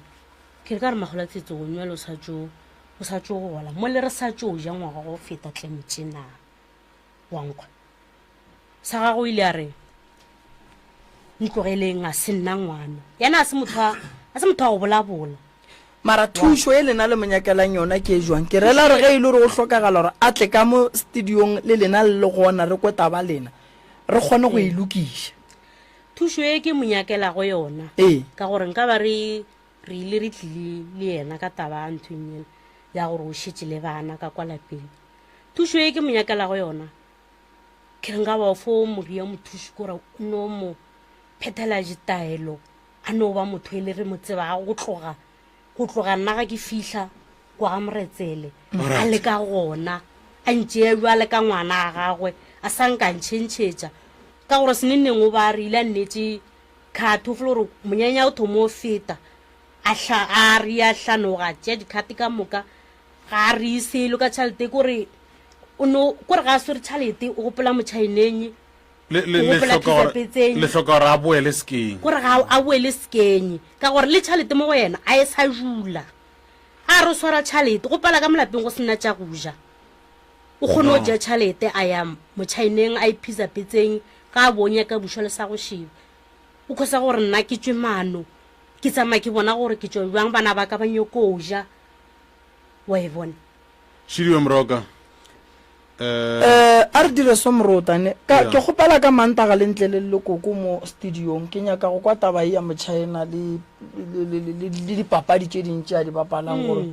Ke re ka re Magolatsetse o nywele o sa tšo, o sa tšo gola, mo le re sa tšo ja ngwaga go feta tlemo tše na? Wa nkwa? Sa gagwe o ile a re, Ntlogeleng, a se nna ngwana. Yena a se motho a, a se motho wa go bolabola. Mara thušo e lena le mo nyakelang yona ke e jwang? Ke rela gore ge e le gore go hlokagala gore a tle ka mo studiong le lena le le gona re kwe taba lena, re kgone go e lokiša. Thušo e ke mo nyakelago yona, Ee. ka gore nka ba re re ile re tlile le yena ka taba ya nthong yela ya gore o šetše le bana ka kwa lapeng. Thušo e ke mo nyakelago yona, ke re nka ba o fo moria mothuši kore o no mo phethela ditaelo, a no ba motho e le re mo tsebago go tloga go tloga nna ga ke fihla kwa ga Moretsele a le ka gona a ntšea bjale ka ngwana a gagwe a sa nka ntšhentšhetša ka gore senenneng o ba rile a nnetše khatho fela gore monyanya o thomo o feta a hla a re a hlanoga tšea dikhate ka moka ga a re selo ka tšhelete kore o no kore ga a swere tšhelete o gopola motšhaeneng Le, le, le gopola hloka gore Pizza-Petseng. le hloka gore a boele sekeng. Gore ga a boele sekeng ka gore le tšhelete mo go yena a e sa jula. A re o swara tšhelete go pala ka molapeng go sena tša go ja. O kgone go tšea tšhelete a ya motšhaeneng a iphiza petseng ga a bo nyaka bušwa le sa go šeba. O khosa gore nna ke tšwe mano ke tsamaya ke bona gore ke tšwa bjang bana ba ka ba nyoko ja. Wa e bona? Šidiwe Moroka. Eh, Eh, a re dire so morotane ka Yeah. ke kgopela ka mantaga le ntle le lekoko mo studiong ke nyaka go kwa taba ye ya mochina le le- le- le- le- le dipapadi tše dintši a di bapalang gore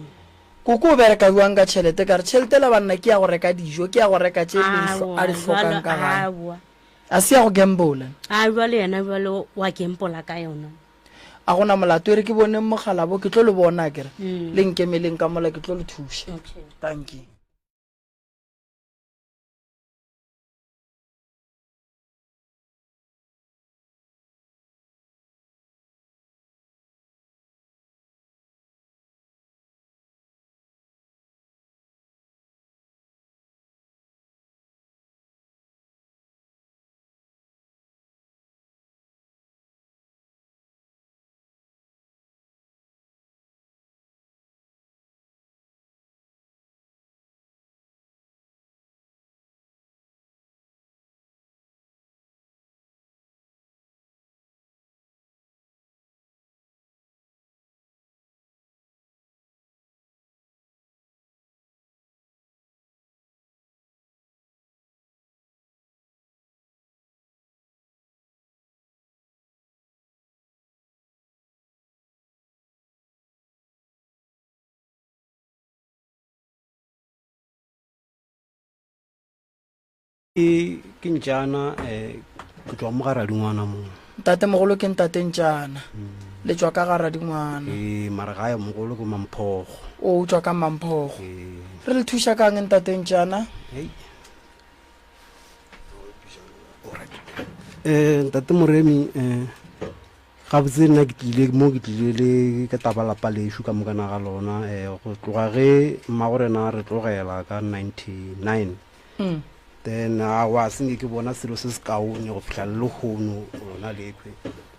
koko o bereka jwang ka tšhelete ka re tšhelete la banna ke ya go reka dijo ke ya go reka tše le hlo- a di hlokang ka gae Aowa. a se ya go gambola A jwale yena jwale wa gempola ka yona. A gona molato e re ke boneng mogalabo ke tlo le bona akere le nkemeleng ka mola ke tlo le thuša. Okay. Dankie. Ke ke Ntšana eh ke tšwa mo ga Radingwana mo. Ntatemogolo ke Ntate Ntšana. Le tšwa ka ga Radingwana. Ee, mara gae mogolo ke Mamphogo. O o tšwa ka Mamphogo. Ee. Re le thuša kang Ntate Ntšana? Hei. Eh Ntate Moremi eh Gabotse nna ke tlile mo ke tlile le ka taba lapa lešo ka mokana ga lona um go tloga ge mmago rena re tlogela ka 99 mm. then awa senke ke bona selo se se kaone go fihla le lehono lona lekhwe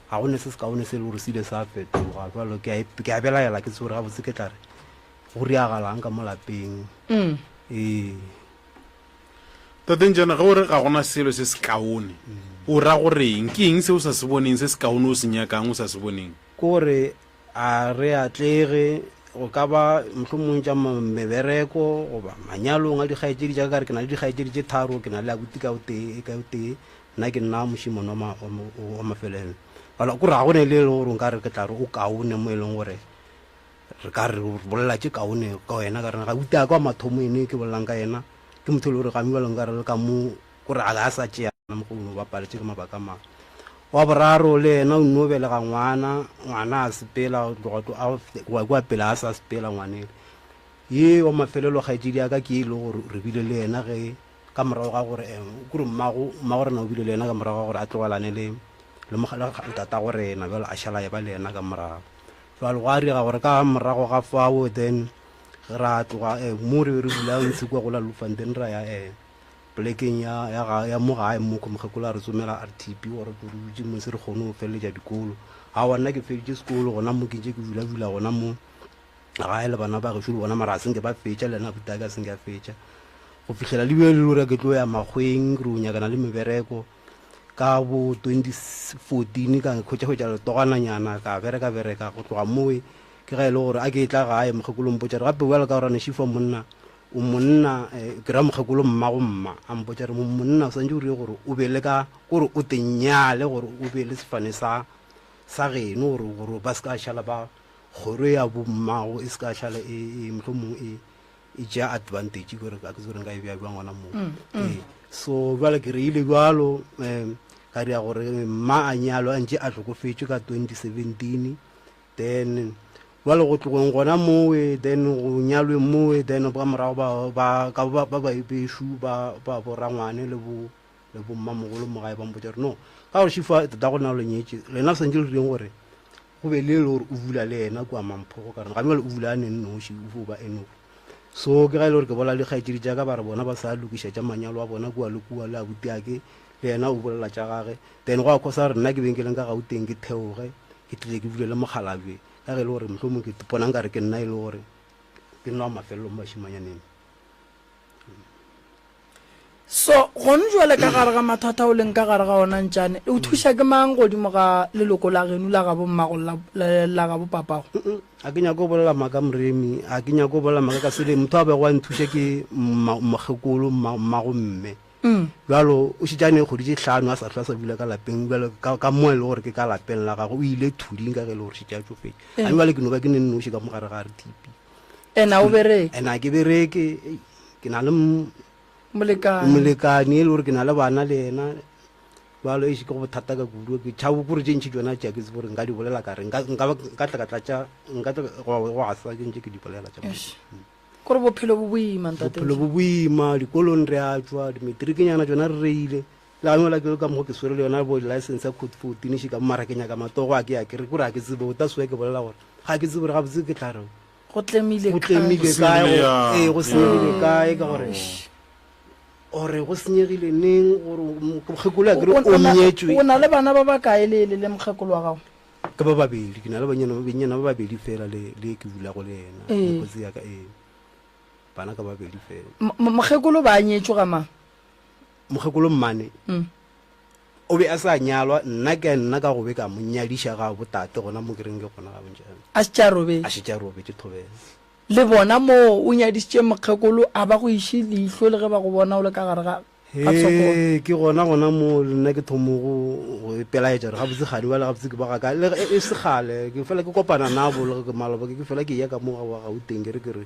ga go ne se se kaone se e le gore se ile sa fetoga jalo ke a belaela ke tse gore gabotse ke tla re go riagalang ka mo lapeng mm. ee Tate Ntšana, ge o re ga gona selo se sekaone, o ra goreng? Ke eng se o sa se boneng se sekaone o se nyakang o sa se boneng? Ke gore a re atlege, go ka ba mohlomong tša mebereko goba manyalong a dikgaetšedi tša ka, ka re ke na le dikgaetšedi tše tharo, ke na le abuti ka o tee, ka o tee, nna ke nna mošemane wa wa mafelelo. Ke gore ga go ne le e leng gore nka re ke tla re o kaone mo e leng gore Re ka re re bolela tše kaone ka wena ka rena ga uta ka mathomo ene ke bolelang ka yena ke motho e le gore ga miwa nka re le ka mo kore a ga a sa tšea mo go no bapaletše ke mabaka a mangwe. Wa boraro le yena o nno belega ngwana, ngwana a sepela, go tloga tlo- a go ya kua pele a sa sepela ngwanele. Ye wa mafelelo kgaetšedi ya ka ke e le gore re bile le yena ge ka morago ga gore eh, kore mmago mmago rena o bile le yena ka morago ga gore a tlogelane le le moga- le le tatago rena bjalo a šala ya ba le yena ka morago. Jwale gwa direga gore ka morago ga fao then ra tloga eh, mo re be re dula ntshe kua go la Bloemfontein ra ya eh, polekeng ya, ya, ga, ya mo gae mo mokgekolo a re tsomela RTP gore re dutše mo se re kgone go feleletša dikolo. Aowa nna ke feditše sekolo gona mo ke ntše ke dula-dula gona mo gae le bana ba gešo le bona mara a senke ba fetša le yena abuti ka senke a fetša go fihlela le bile le gore ke tlo ya makgweng re o nyakana le mebereko ka bo 2014 ka khwetša hwetša letogananyana ka bereka bereka go tloga mowe ke ga e le gore a ke tla gae mokgekolo mpotša re gape bjalo ka gore ne šifa monna O monna, eh, ke ra mokgekolo mmago mma, a mpotša re, monna o swantše o rie gore o be le ka, kore o te nyale gore o be le sefane sa, sa geno gore, gore ba se ka šala ba, kgoro ya bo mmago e se ka šala e, e mohlomong e, e tšea advantage gore a ke tsebe gore nka e bea bjang gona moo. Ee, so bjale ke reile bjalo, um ka dira gore mma a nyalwe a ntše a hlokofetše ka 2017. Then bjale go tlogeng gona mowe then go nyalwe mowe then ka morago ba ba ka ba ba bešo ba ba borangwane le bo le bo mmamogolo mo gae ba mpotša gore no ka gore šifa tata go na lo nyetše lena swantše le direng gore go be le le gore o bula le yena kua mamphogo ka rena ga bjale o bula a ne nnoši o fo ba enoki so ke ga e le gore ke bola le kgaetšedi tša ka ba re bona ba sa lokiša tša manyalo a bona kua le kua le abuti ake le yena o bolela tša gage then go a khosa gore nna ke beng ke leng ka gauteng ke theoge ke tlile ke bule le mokgalabje ka ge e le gore mohlomong ke ipona nkare ke nna e le gore ke nna wa mafelelo mo bašimanyaneng. So gone jwale ka gare ga mathata o leng ka gare ga ona Ntšane, o thuša ke mang godimo ga leloko la geno la gabo mmago la la gabo papago? A ke nyake go bolela maaka Moremi, a ke nyake go bolela maaka ka sele motho a bego a nthuša ke mokgekolo mmago mme. Bjalo o šetše a ne kgwedi tše hlano a sa hlwa a sa dula ka lapeng, bjalo ka, ka mo e le gore ke ka lapeng la gagwe, o ile thuding ka ge e le gore šetše a tšofetše. A bjale ke no ba ke ne nnoši ka mo gare ga RTP. Ene a o bereke? Ene a ke bereke, ei, ke na le Molekane. molekane e le gore ke na le bana le yena. Bjalo eish ke go bothata ka kudu, ke tšhabo kore tše ntši tšona tša ke tsebe gore nka di bolela ka re, nka, nka, nka tla ka tlatša, nka tla go, go asa ke ntše ke di bolela tša Eish. Kore bophelo bo boima ntate. Bophelo bo boima, dikolong re a tšwa, dimetrikinyana tšona re reile. Le ga mola ke le ka mokgo ke swere le yona bo license ya code 14 še ka mo mara ke nyaka matogo a ke ya ke re kore ga ke tsebe o ta soe ke bolela gore ga ke tsebe gore gabotse ke tla re Go tlemile go tlemile kae go ee go senyegile kae ka gore ore go senyegile neng gore mokgekolo a ke re o nyetšwe O na le bana ba bakae le le le mokgekolo wa gago? Ke ba babedi, ke na le banyana bennyana ba babedi fela le le ke dulago le yena, Ee. mokgotsi ya ka ee. Bana ka babedi fela. M- m- Mokgekolo ba nyetšwe ga mang? Mokgekolo mmane Mm. o be a sa nyalwa, nna ke nna ka go be ka mo nyadiša ga botate gona mo ke reng ke gona ga bontšana. A šetše a robetše. A šetše a robetše thobela. Le bona moo o nyadišitše mokgekolo a ba go iše leihlo le ge ba go bona o le ka gare ga ga tshokolo. Hee, ke gona gona mo le nna ke thomo go go ipelaetša gore gabotse kgadi bjale gabotse ke ba ga kae le ge e se kgale ke fela ke kopana nabo le ge ke maloba ke fela ke eya ka mo ga Gauteng ke re ke re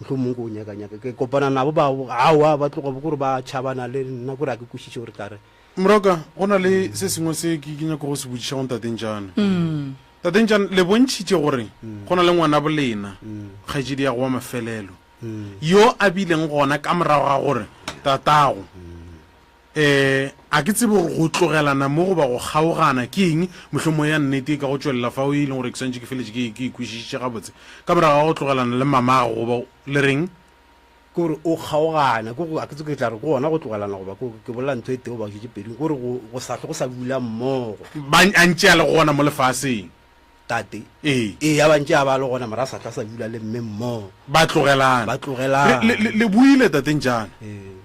mohlomong ke o nyaka nyaka ke kopana nabo ba aowa ba tloga bo kore ba tšhabana le nna kore ga ke kwešiše gore tla re Moroka, go na le se sengwe se ke ke nyako go se botšiša go Ntate Ntšane. Tate Ntšane, le bontšhitše gore go na le ngwanabo lena, kgaetšedi ya go wa mafelelo, yo a bileng gona ka morago ga gore tatago um a ke tsebe gore go tlogelana mo goba go kgaogana ke eng, mohlomongwe ya nnete e ka go tšwelela fao e leng gore ke swantše ke feletše ke ke e kwešišitše gabotse, ka morago ga go tlogelana le mamago goba le reng? Ke gore o kgaogana, ke go, a ke tsebe ke tla re ke gona go tlogelana goba ke, ke bolela ntho e tee goba tše pedi, ke gore go, go sa hlwe go sa dula mmogo. Ba a ntše a le gona mo lefaseng. Tate. Ee. Ee, a ba ntše a ba le gona, mara a sa tla sa dula le mme mmogo. Ba tlogelana. Ba tlogelana. Le, le, le buile, Tate Ntšana. Ee.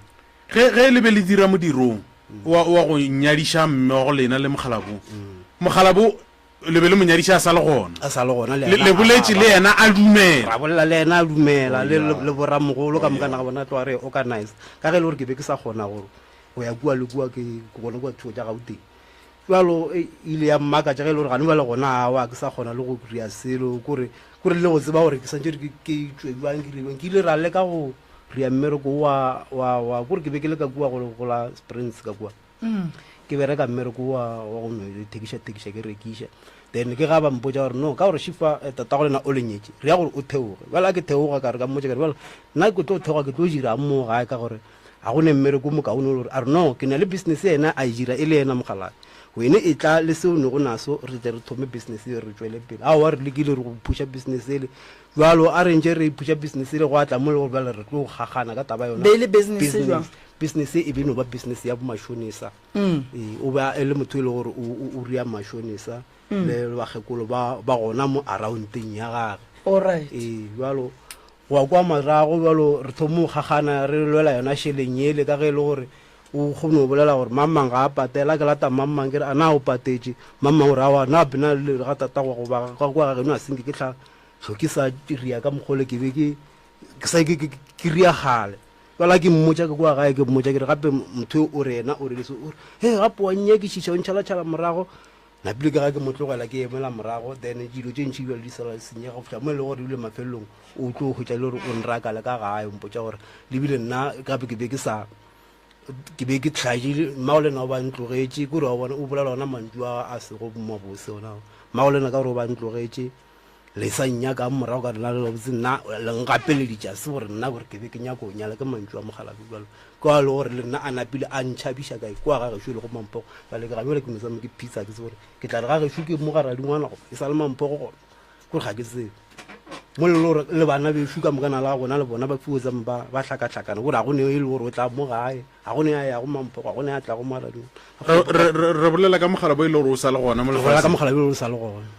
Ge, ge le be le dira modirong wa, wa go nyadiša mme wa go lena le mokgalabo, mokgalabo le be le mo nyadiša a sa le gona. A sa le gona, le Le, yena le a boletše ba. le yena a dumela. Ra bolela le yena a dumela, le, le, Oh, le boramogolo ka Oh, moka yeah. na ga bona tloga re organize. Ka ge e le gore ke be ke sa kgona go, go ya kua le kua, ke, ke gona kua thuo tša Gauteng. Bjalo e ile ya mmakatša ge e le gore gane bjale gona awa ke sa kgona le go ria selo, kore kore le go tseba gore ke santše ke ke tšwe bjang ke rie bjang. Ke ile ra leka go ria mmereko wa wa wa kore ke be ke le ka kua go go la Springs ka kua. Ke bereka mmereko wa wa go no thekiša thekiša ke rekiša. Then ke ga ba mpotša gore no ka gore šifa eh, tatago lena o le nyetše re ya gore o theoge. Bjale a ke theoga ka re ka mmotša ka re bjale nna ke tlo theoga ke tlo dirang mo gae ka gore ga go ne mmereko o mokaone o le gore a re no ke na le business yena a e dira e le yena mogaladi. Wene e tla le seo ne go naso re tle re thome business e re tšwele pele. Aowa re lekile re go phuša business ele bjalo a re ntše re phuša business ele go atla mo le gore bjale re tlo gagana ka taba yona. Be e le business jwang? Business e be e no ba business ya bomashonisa. Ee, o be e le motho e le gore o ria mashonisa le bakgekolo ba ba gona mo aroundeng ya gage. Alright. Ee, bjalo go ya kwa morago bjalo re thomo go gagana re lwela yona šeleng yele ka ge e le gore o kgone go bolela gore mang mang ga a patela ke lata mang mang ke re a na o patetše mang mang o re aowa na bena le ga tatago goba ga kwa ga geno a senke ke hla hlo ke sa ria ka mokgole ke be ke ke sa ke ke ria gale Bjale ke mmotša ke kwa gae ke mmotša ke re gape motho yo o re yena o re le se o re he gape wa nnyakišiša o ntšhalatšhala morago napile ke ga ke mo tlogela ke emela morago then dilo tše ntši bjale di sala di senyega go fihla mo e le gore ebile mafelelong o tlo hwetša le gore o nraka le ka gae o mpotša gore le bile nna gape ke be ke sa ke be ke tlhaetše mmago le nna o ba ntlogetše kore wa bona o bolela ona mantšu a a sego mabose ona mmago le nna ka gore o ba ntlogetše Le sa nnyakang morago ka rena le gabotse nna le ngapeleditša se gore nna gore ke be ke nyaka go nyala ke mantšu a mokgalabje bjalo ke wa le gore le nna a napile a ntšhabiša kae kua ga gešo e lego Mamphogo bjale ke ga bjale ke no tsama ke phitsa ke se gore ke tla re ga gešo ke mo ga radingwana goba e sa le Mamphogo gona kore ga ke tsebe mo le gore le bana bešo ka moka na la gona le bona ba fiwe tsama ba ba hlakahlakana gore ga go ne e le gore o tla mo gae ga go ne a yago Mamphogo ga go ne a tlago mo radingwana Re, re, re bolela ka mogala bo e le gore o sa le gona mo re bolela ka lefaseng. mogala bo e le gore o sa le gona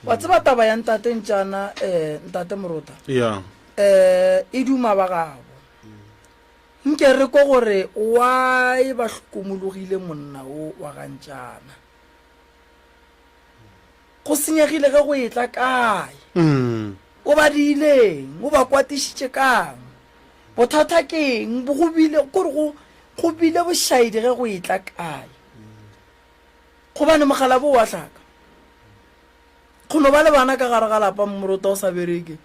Wa tseba taba ya ntate Ntšana, eh, ntate Morota? Ya. Eh, e duma ba gabo. Nke re ko gore why ba hlokomologile monna o wa ga Ntšana. Go senyegile ge go etla kae? Mm. O ba diileng? O ba kwatišitše kang? Bothata ke eng? Bo go bile kore go go bile bošaedi ge go etla kae? Gobane mokgalabo o a hlaka. Go no ba le bana ka gare ga lapa mmorota o sa bereke.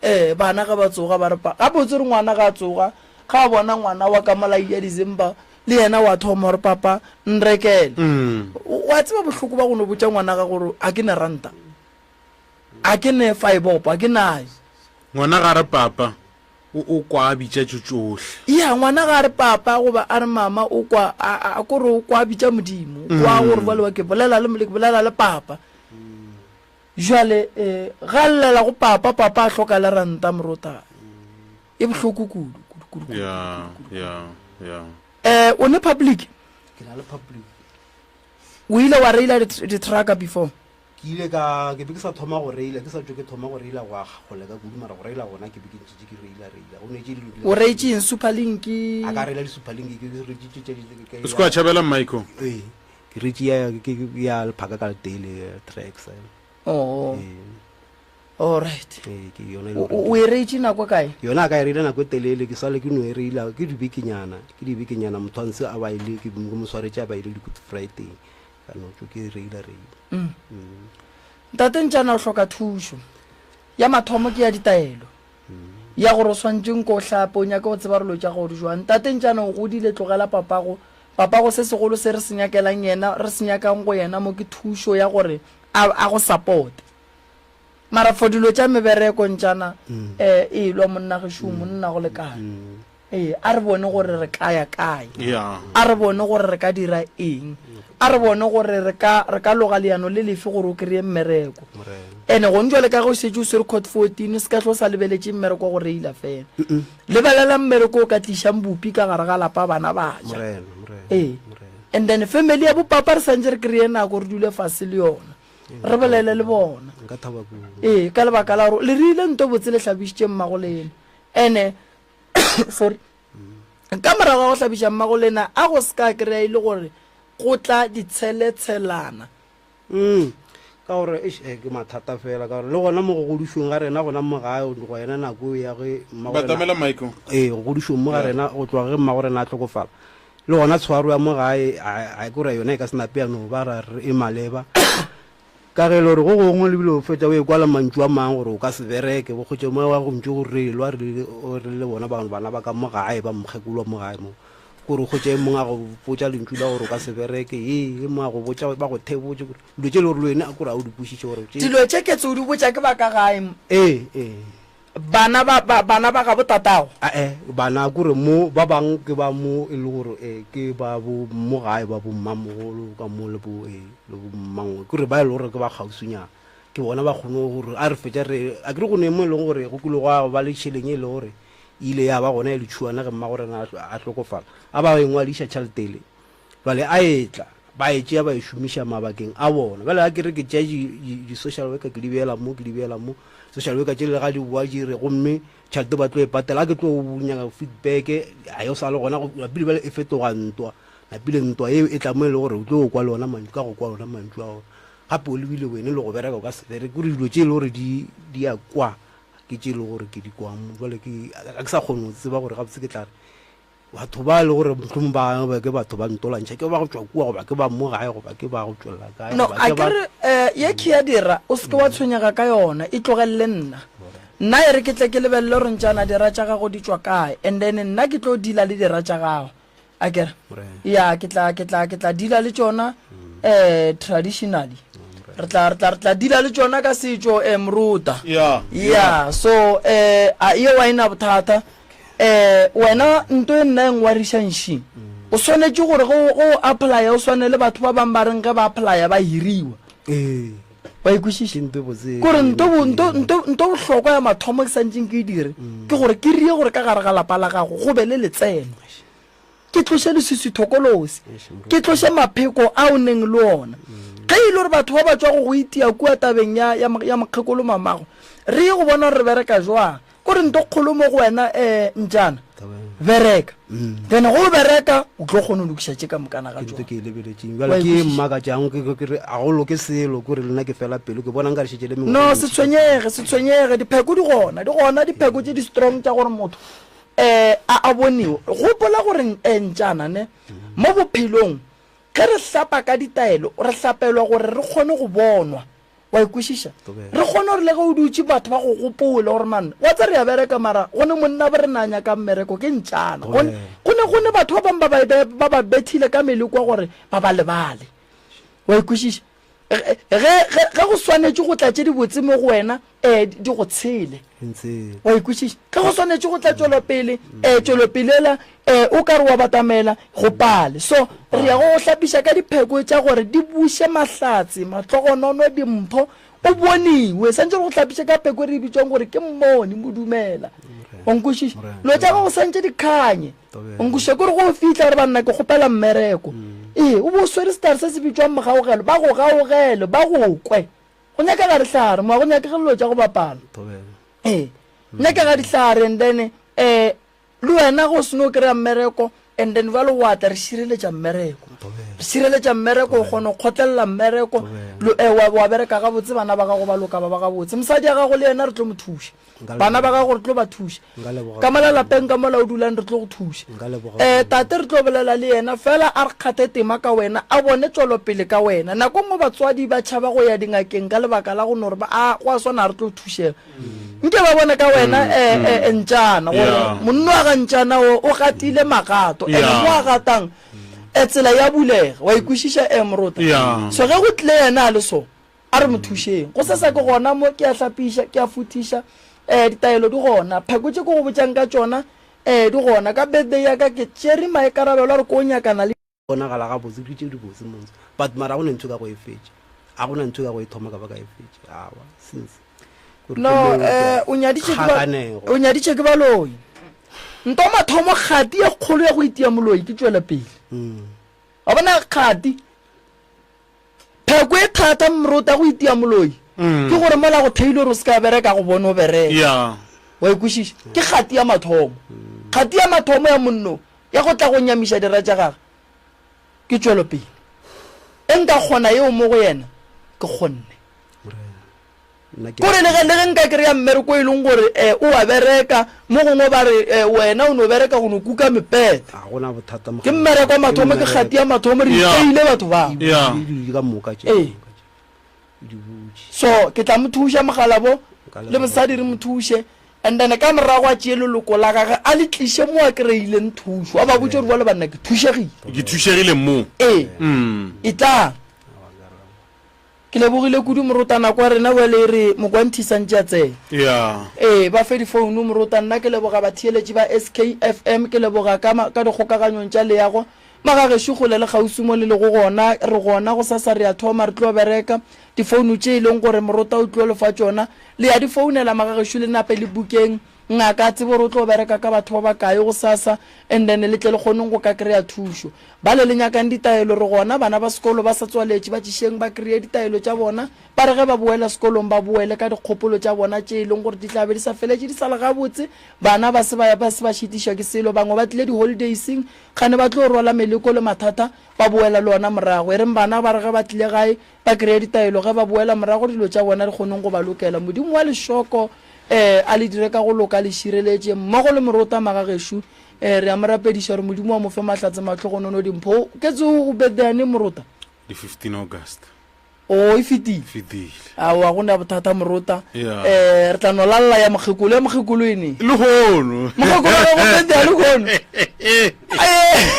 Ee, bana ge ba tsoga ba re pa. Gabotse re ngwana ge a tsoga, ge a bona ngwana wa ka molai ya December, le yena wa thoma gore papa nrekele. Wa tseba bohloko ba go no botša ngwana ga gore a ke ne ranta. A ke ne five-opo, a ke nayo. Ngwana ga re papa. O, o kwa a bitša tšo tšohle. Ya, ngwana ga a re papa goba a re mama, o kwa a, a, a kore o kwa a bitša Modimo. O kwa gore bjale wa ke bolela le, ke bolela le papa. Jwale, eh, ga a llela go papa, papa a hloka le ranta morota. E bohloko kudu, kudu, kudu, kudu, Ya, kudu, kudu. ya, ya. Eh, o ne public? Ke na le public. O ile wa reila di-trucka before? Ke ile ka, ke be ke sa thoma go reila, ke sa tšo ke thoma go reila go aga kgole ka kudu, mara go reila gona ke be ke ntšitše ke reila reila. Go ne tše dilo ke O reitše eng, Superlink? A ka reila di-Superlink, ke reitše tše tše di, ke O se ke wa tšhabela Michael. Ee, ke reitše ya, ke, ya lephaka ka letee le tracks. Oh. Ee. Alright. Ee, ke yona e O, o e reitše nako kae? Yona a ka e reila nako e telele, ke sale ke no e reila, ke dibekenyana, ke dibekenyana motho a ntse a ba ile, ke mo swaretše a ba ile di-Good Friday. Ka no tšo ke reila reila. Mm. Ntate Ntšana o hloka thušo. Ya mathomo ke ya ditaelo. Ya gore o swantše nko o hlape, o nyake go tseba gore lo tša gago di jwang. Ntate Ntšana o godile, tlogela papago. Papago se segolo se re se nyakelang yena, re se nyakang go yena mo ke thušo ya gore a, a go supporte. Mara for dilo tša mebereko Ntšana, eh, elwa monna gešo, monna go lekane. Ee, a re bone gore re ka ya kae. Yeah. A re bone gore re ka dira eng. A re bone gore re ka, re ka loga leano le lefe gore o kry-e mmereko. Ene gone jwale ka ge o šetše o swere court 14, o se ka hlwa o sa lebeletše mmereko wa go reila fela. Lebelela mmereko o ka tlišang bupi ka gare ga lapa bana ba ja. Ee. And then family ya bopapa re santše re kry-e nako re dule fase le yona. Re bolele le bona. Ee, ka lebaka la gore le rile nto botse le hlabišitše mmago lena. Ene sorry ka morago ga go hlabiša mmago lena a go se ka kry-a e le gore go tla ditsheletshelana Mm. ka gore eish, eh, ke mathata fela ka gore le gona mo go godišong ga rena gona mo gae go yena nako ya ge mmago rena- Batamela Michael. ee go godišong mo ga rena go tloga ge mmago rena a tlhokofala le gona tshwaro ya mo gae a a ke gore yona e ka se nape ya no ba ra re e maleba Ka ge e le gore go gongwe le bile o fetša o ekwa le mantšu a mang gore o ka se bereke, bo kgotše moya wa go ntše o relwa re le bona bana ba ka mo gae, ba mokgekolo wa mo gae mo. Kore o hwetše e mongwe a go botša lentšu la gore o ka se bereke, ee, e mongwe a go botša, ba go thebotše, kore dilo tše e le gore le wena kore ga o di kwešiše gore tše. Dilo tše ke tse o di botša ke ba ka gae? Ee, ee. Bana ba, ba, bana ba gabo tatago? Ae, bana kore mo, ba bang ke ba mo e le gore eh, ke ba bo mo gae ba bo mmamogolo ka mo le bo eh, le bo mmangwe, kore ba e le gore ke ba kgauswinyana, ke bona ba kgone gore a re fetša re, a kere go ne mo e leng gore go kile gwa ba le tšheleng e le gore e ile ya ba gona ya letšhuana ge mmagorena a hlokofala, a ba e ngwadiša tšhelete ele, Bjale a etla, ba e tšea ba e šomiša mabakeng a bona. Bjale ga ke re ke tšea di-social worker ke di beela mo, ke di beela mo, social worker tšele ga di boa di re gomme tšhelete ba tlo e patela, ga ke tlo nyaka feedback ga e sa le gona, napile bjale e fetoga ntwa, napile ntwa eo e tla mo e le gore o tlo kwa le ona mantšu, ka go kwa ona mantšu ao, gape o lebile wene le go bereka o ka se bereke, kore dilo tše e le gore di di a kwa ke tše e le gore ke di kwang, jwale ke ga ke sa kgone go tseba gore gabotse ke tla re Batho ba e le gore mohlomong ba ba ke batho ba ntolantšha, ke ba go tšwa kua goba ke ba mo gae goba ke ba go tšwelela kae No, goba a ke ke ba re eh, ye ke ya dira, o se ke wa tshwenyega ka yona, e tlogelele nna. Nna e re ke tle ke lebelele gore ntšana dira tša gago di tšwa kae, and then nna ke tlo deala le dira tša gago. A ke re? Morena. Ya, ke tla, ke tla, ke tla deala le tšona eh, traditionally. Re tla, re tla, re tla deala le tšona ka setšo eh, moruta. Ya, Ya, so eh, a yeo a e na bothata. Eh, wena nto e nna e ngwariša nši. O swanetše gore ge o, ge o applya o swane le batho ba bang ba reng ge ba applya ba hiriwa. Ee. Wa e kwešiša? Ke nto e botse. Kore nto bo, nto, nto, nto bohlokwa ya mathomo ke santšeng ke e dire, ke gore ke rie gore ka gare ga lapa la gago go be le letseno. Ke tloše leswiswi thokolosi. Ke tloše mapheko a o neng le ona. Ge e le gore batho ba ba tšwa go go itia kua tabeng ya, ya, ya mokgekolo mamago, re ye go bona gore re bereka jwang. Ko re nto kgolo mo go wena um ntšana bereka then go bereka o tlo kgona go lokiša tše ka mokana ga ke ntho ke e lebeletšeng jale ke e mmakatšang ke re a go loke selo ko re lena ke fela pelo ke bona nka re šetše le no se tshwenyege se tshwenyege dipheko di gona di gona dipheko tše di strong tša gore motho um a a boniwe gopola gore um ntšana ne mo bophelong ge re hlapa ka ditaelo re hlapelwa gore re kgone go bonwa Wa e kwešiša? Re kgone gore le ge o dutše batho ba go gopole gore man, wa tsa re a bereka mara go ne monna bo re na nyakang mmereko ke ntšana. Go ne go ne go ne batho ba bangwe ba ba ba ba bethile ka melekwa gore ba ba lebale. Wa e kwešiša? Ge ge ge go swanetše go tla tše dibotse mo go wena, eh di go tshele. Wa e kwešiša? Ge go swanetše go tla tšwelopele, eh tšwelopele ela eh o ka re wa batamela go pale. So re ya go go hlapiša ka dipheko tša gore di buše mahlatse, mahlogonono, dimpho, o boniwe. Santše re go hlapiše ka pheko e re e bitšwang gore ke mmoni, modumela. Wa nkwešiša? Dilo tša gago santše di khanye. Wa nkwešiša? Ke gore go fihla re banna ke kgopela mmereko. Ee, o bo o swere sehlare se se bitšwang mogaogelo, ba go gaogele, ba go kwe. Go nyakega dihlare mo, ga go nyakege dilo tša go bapala. Ee, nyakega dihlare and then eh le wena go seno kry-a mmereko and then jalo wa tla re šireletša mmereko. Re šireletša mmereko o kgona go kgotlelela mmereko eh, wa, wa bereka gabotse bana ba gago ba loka ba ba gabotse. Mosadi ya gago le yena re tlo mo thuša. Bana ba gago re tlo ba thuša. Ka mola lapeng ka mola o dulang re tlo go thuša. Um tate re tlo bolela le yena fela a re kgathe tema ka wena a bone tšwelopele ka wena. Nako nngwe batswadi ba tšhaba go ya dingakeng ka lebaka la go no re ba a go a swana re tlo thušega. Nke ba bone ka wena um um ntšana gore monno wa ga ntšana o o gatile magato ene mo a gatang um tsela ya bulega wa ikwešiša um morota. So ge go tlile yena a le so A re mo thušeng. Go sesa ke gona mo, ke a hlapiša, ke a futhiša. Eh, ditaelo di gona. Pheko tše ke go botšang ka tšona, eh, di gona. Ka birthday ya ka ke tšere maikarabelo a re ko nyakana le. Bonagala gabotse, ke tše dibotse montsho. But mara ga go na ntho e ka go e fetša. Ga go na ntho e ka go e thoma ka ba ka e fetša. Aowa, since. Kore ke No, mo eh, o nyaditše ke ba, kgakanego. o nyaditše ke baloi. Nto mathomo kgati ye kgolo ya go itia moloi ke tšwela pele. Mm. Wa bona kgati? Pheko e thata mrota go itia moloi mm. ke gore mola go theile gore o se ka bereka go bone o bereka. Yeah. Wa e kwešiša? Ke kgati ya mathomo. Kgati ya mathomo ya monno ya go tla go nyamiša dira tša gage ke tšwelopele. E nka kgona yeo mo go yena ke kgonne. Kore le ge le ge nka kry-a mmereko e leng gore um o a bereka, mo gongwe ba re um wena o no bereka go no kuka mepete. Ga gona bothata Ke mmereko wa mathomo, ke kgati ya mathomo, re iteile batho bao. Yeah. Di ka moka tše. Ee. Di butše. So ke tla mo thuša mogalabo Nka le leboga mosadi re mo thuše. And then ka morago a tšee leloko la gage a le tliše mo a kry-ileng thušo, a ba botše gore bjale banna ke thušegile. Ke thušegile mo. Ee, etlang. Ke lebogile kudu morota nako ya rena bjale e re mokwanthi santše a tsena. Ya. Ee, ba fe difounu morota nna ke leboga batheeletši ba SKFM ke leboga ka ka dikgokaganyong tša leago magagešo kgole le kgauswi mo le lego gona re gona gosasa re a thoma re tlo bereka difounu tše e leng gore morota o tlo le fa tšona le ya di founela magagešo le nape le bukeng Ngaka a tsebe gore o tlo bereka ka batho ba bakae gosasa and then le tle le kgoneng go ka kry-a thušo. Bale le nyakang ditaelo re gona, bana ba sekolo ba sa tswaletše ba tšišeng ba kry-e ditaelo tša bona, ba re ge ba boela sekolong ba boele ka dikgopolo tša bona tše e leng gore di tla be di sa feletše di sa le gabotse, bana ba se ba ba se ba šitišwa ke selo, bangwe ba tlile di-holidays-ing kgane ba tlo rwala meleko le mathata ba boela le ona morago. E reng bana ba re ge ba tlile gae ba kry-e ditaelo ge ba boela morago dilo tša bona di kgoneng go ba lokela. Modimo wa lešoko Ee, a le dire ka go loka, a le šireletše, mmogo le morota magagešo. Ee, re a mo rapediša gore Modimo a mo fe mahlatse, mahlogonono, dimpho. Ke tse o birthday ya neng morota? Di 15 August. O e fetile? Fetile. Aowa, go na bothata morota. Yeah. Eh, re tla no lalla ya mokgekolo, ya mokgekolo e neng? Lehono. Mokgekolo ga go birthday ya lehono. Ke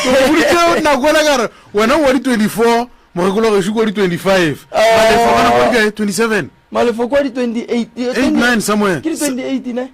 go boditše nako ela ka re wena o wa di 24, mokgekolo wa gešo ke wa di 25. Malefo ka nako e kae? 27. Malefo kwa di 28 8 9 somewhere ke di 28 ne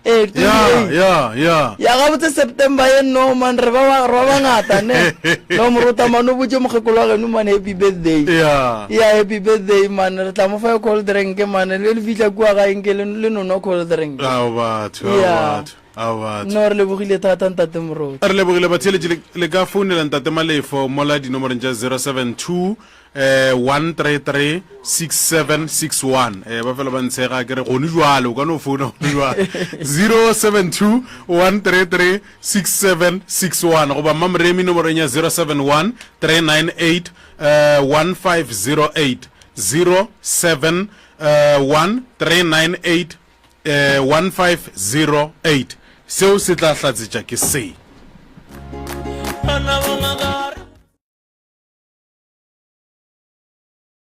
ee di ya 28 ya ya ya gabotse september ye no man re ba ba re ba bangata ne no morota man o botse mokgekolo wa geno man happy birthday ya ya happy birthday man re tla mo fa cold drink man le le fihla kua gae nke le le no nwa cold drink ao batho ao Ya. batho ao batho no re lebogile thata ntate morota re lebogile batheeletši le- le ka founela ntate malefo mola dinomoreng tša 072 eh 133 6761 eh ba fela ba ntshega ke re gone jwale o ka no founa gone jwale 072 133 6761 goba mmamoremi nomorong ya 071 398 eh 1508 071 398 eh 1508 seo se tla hlatsetša ke se.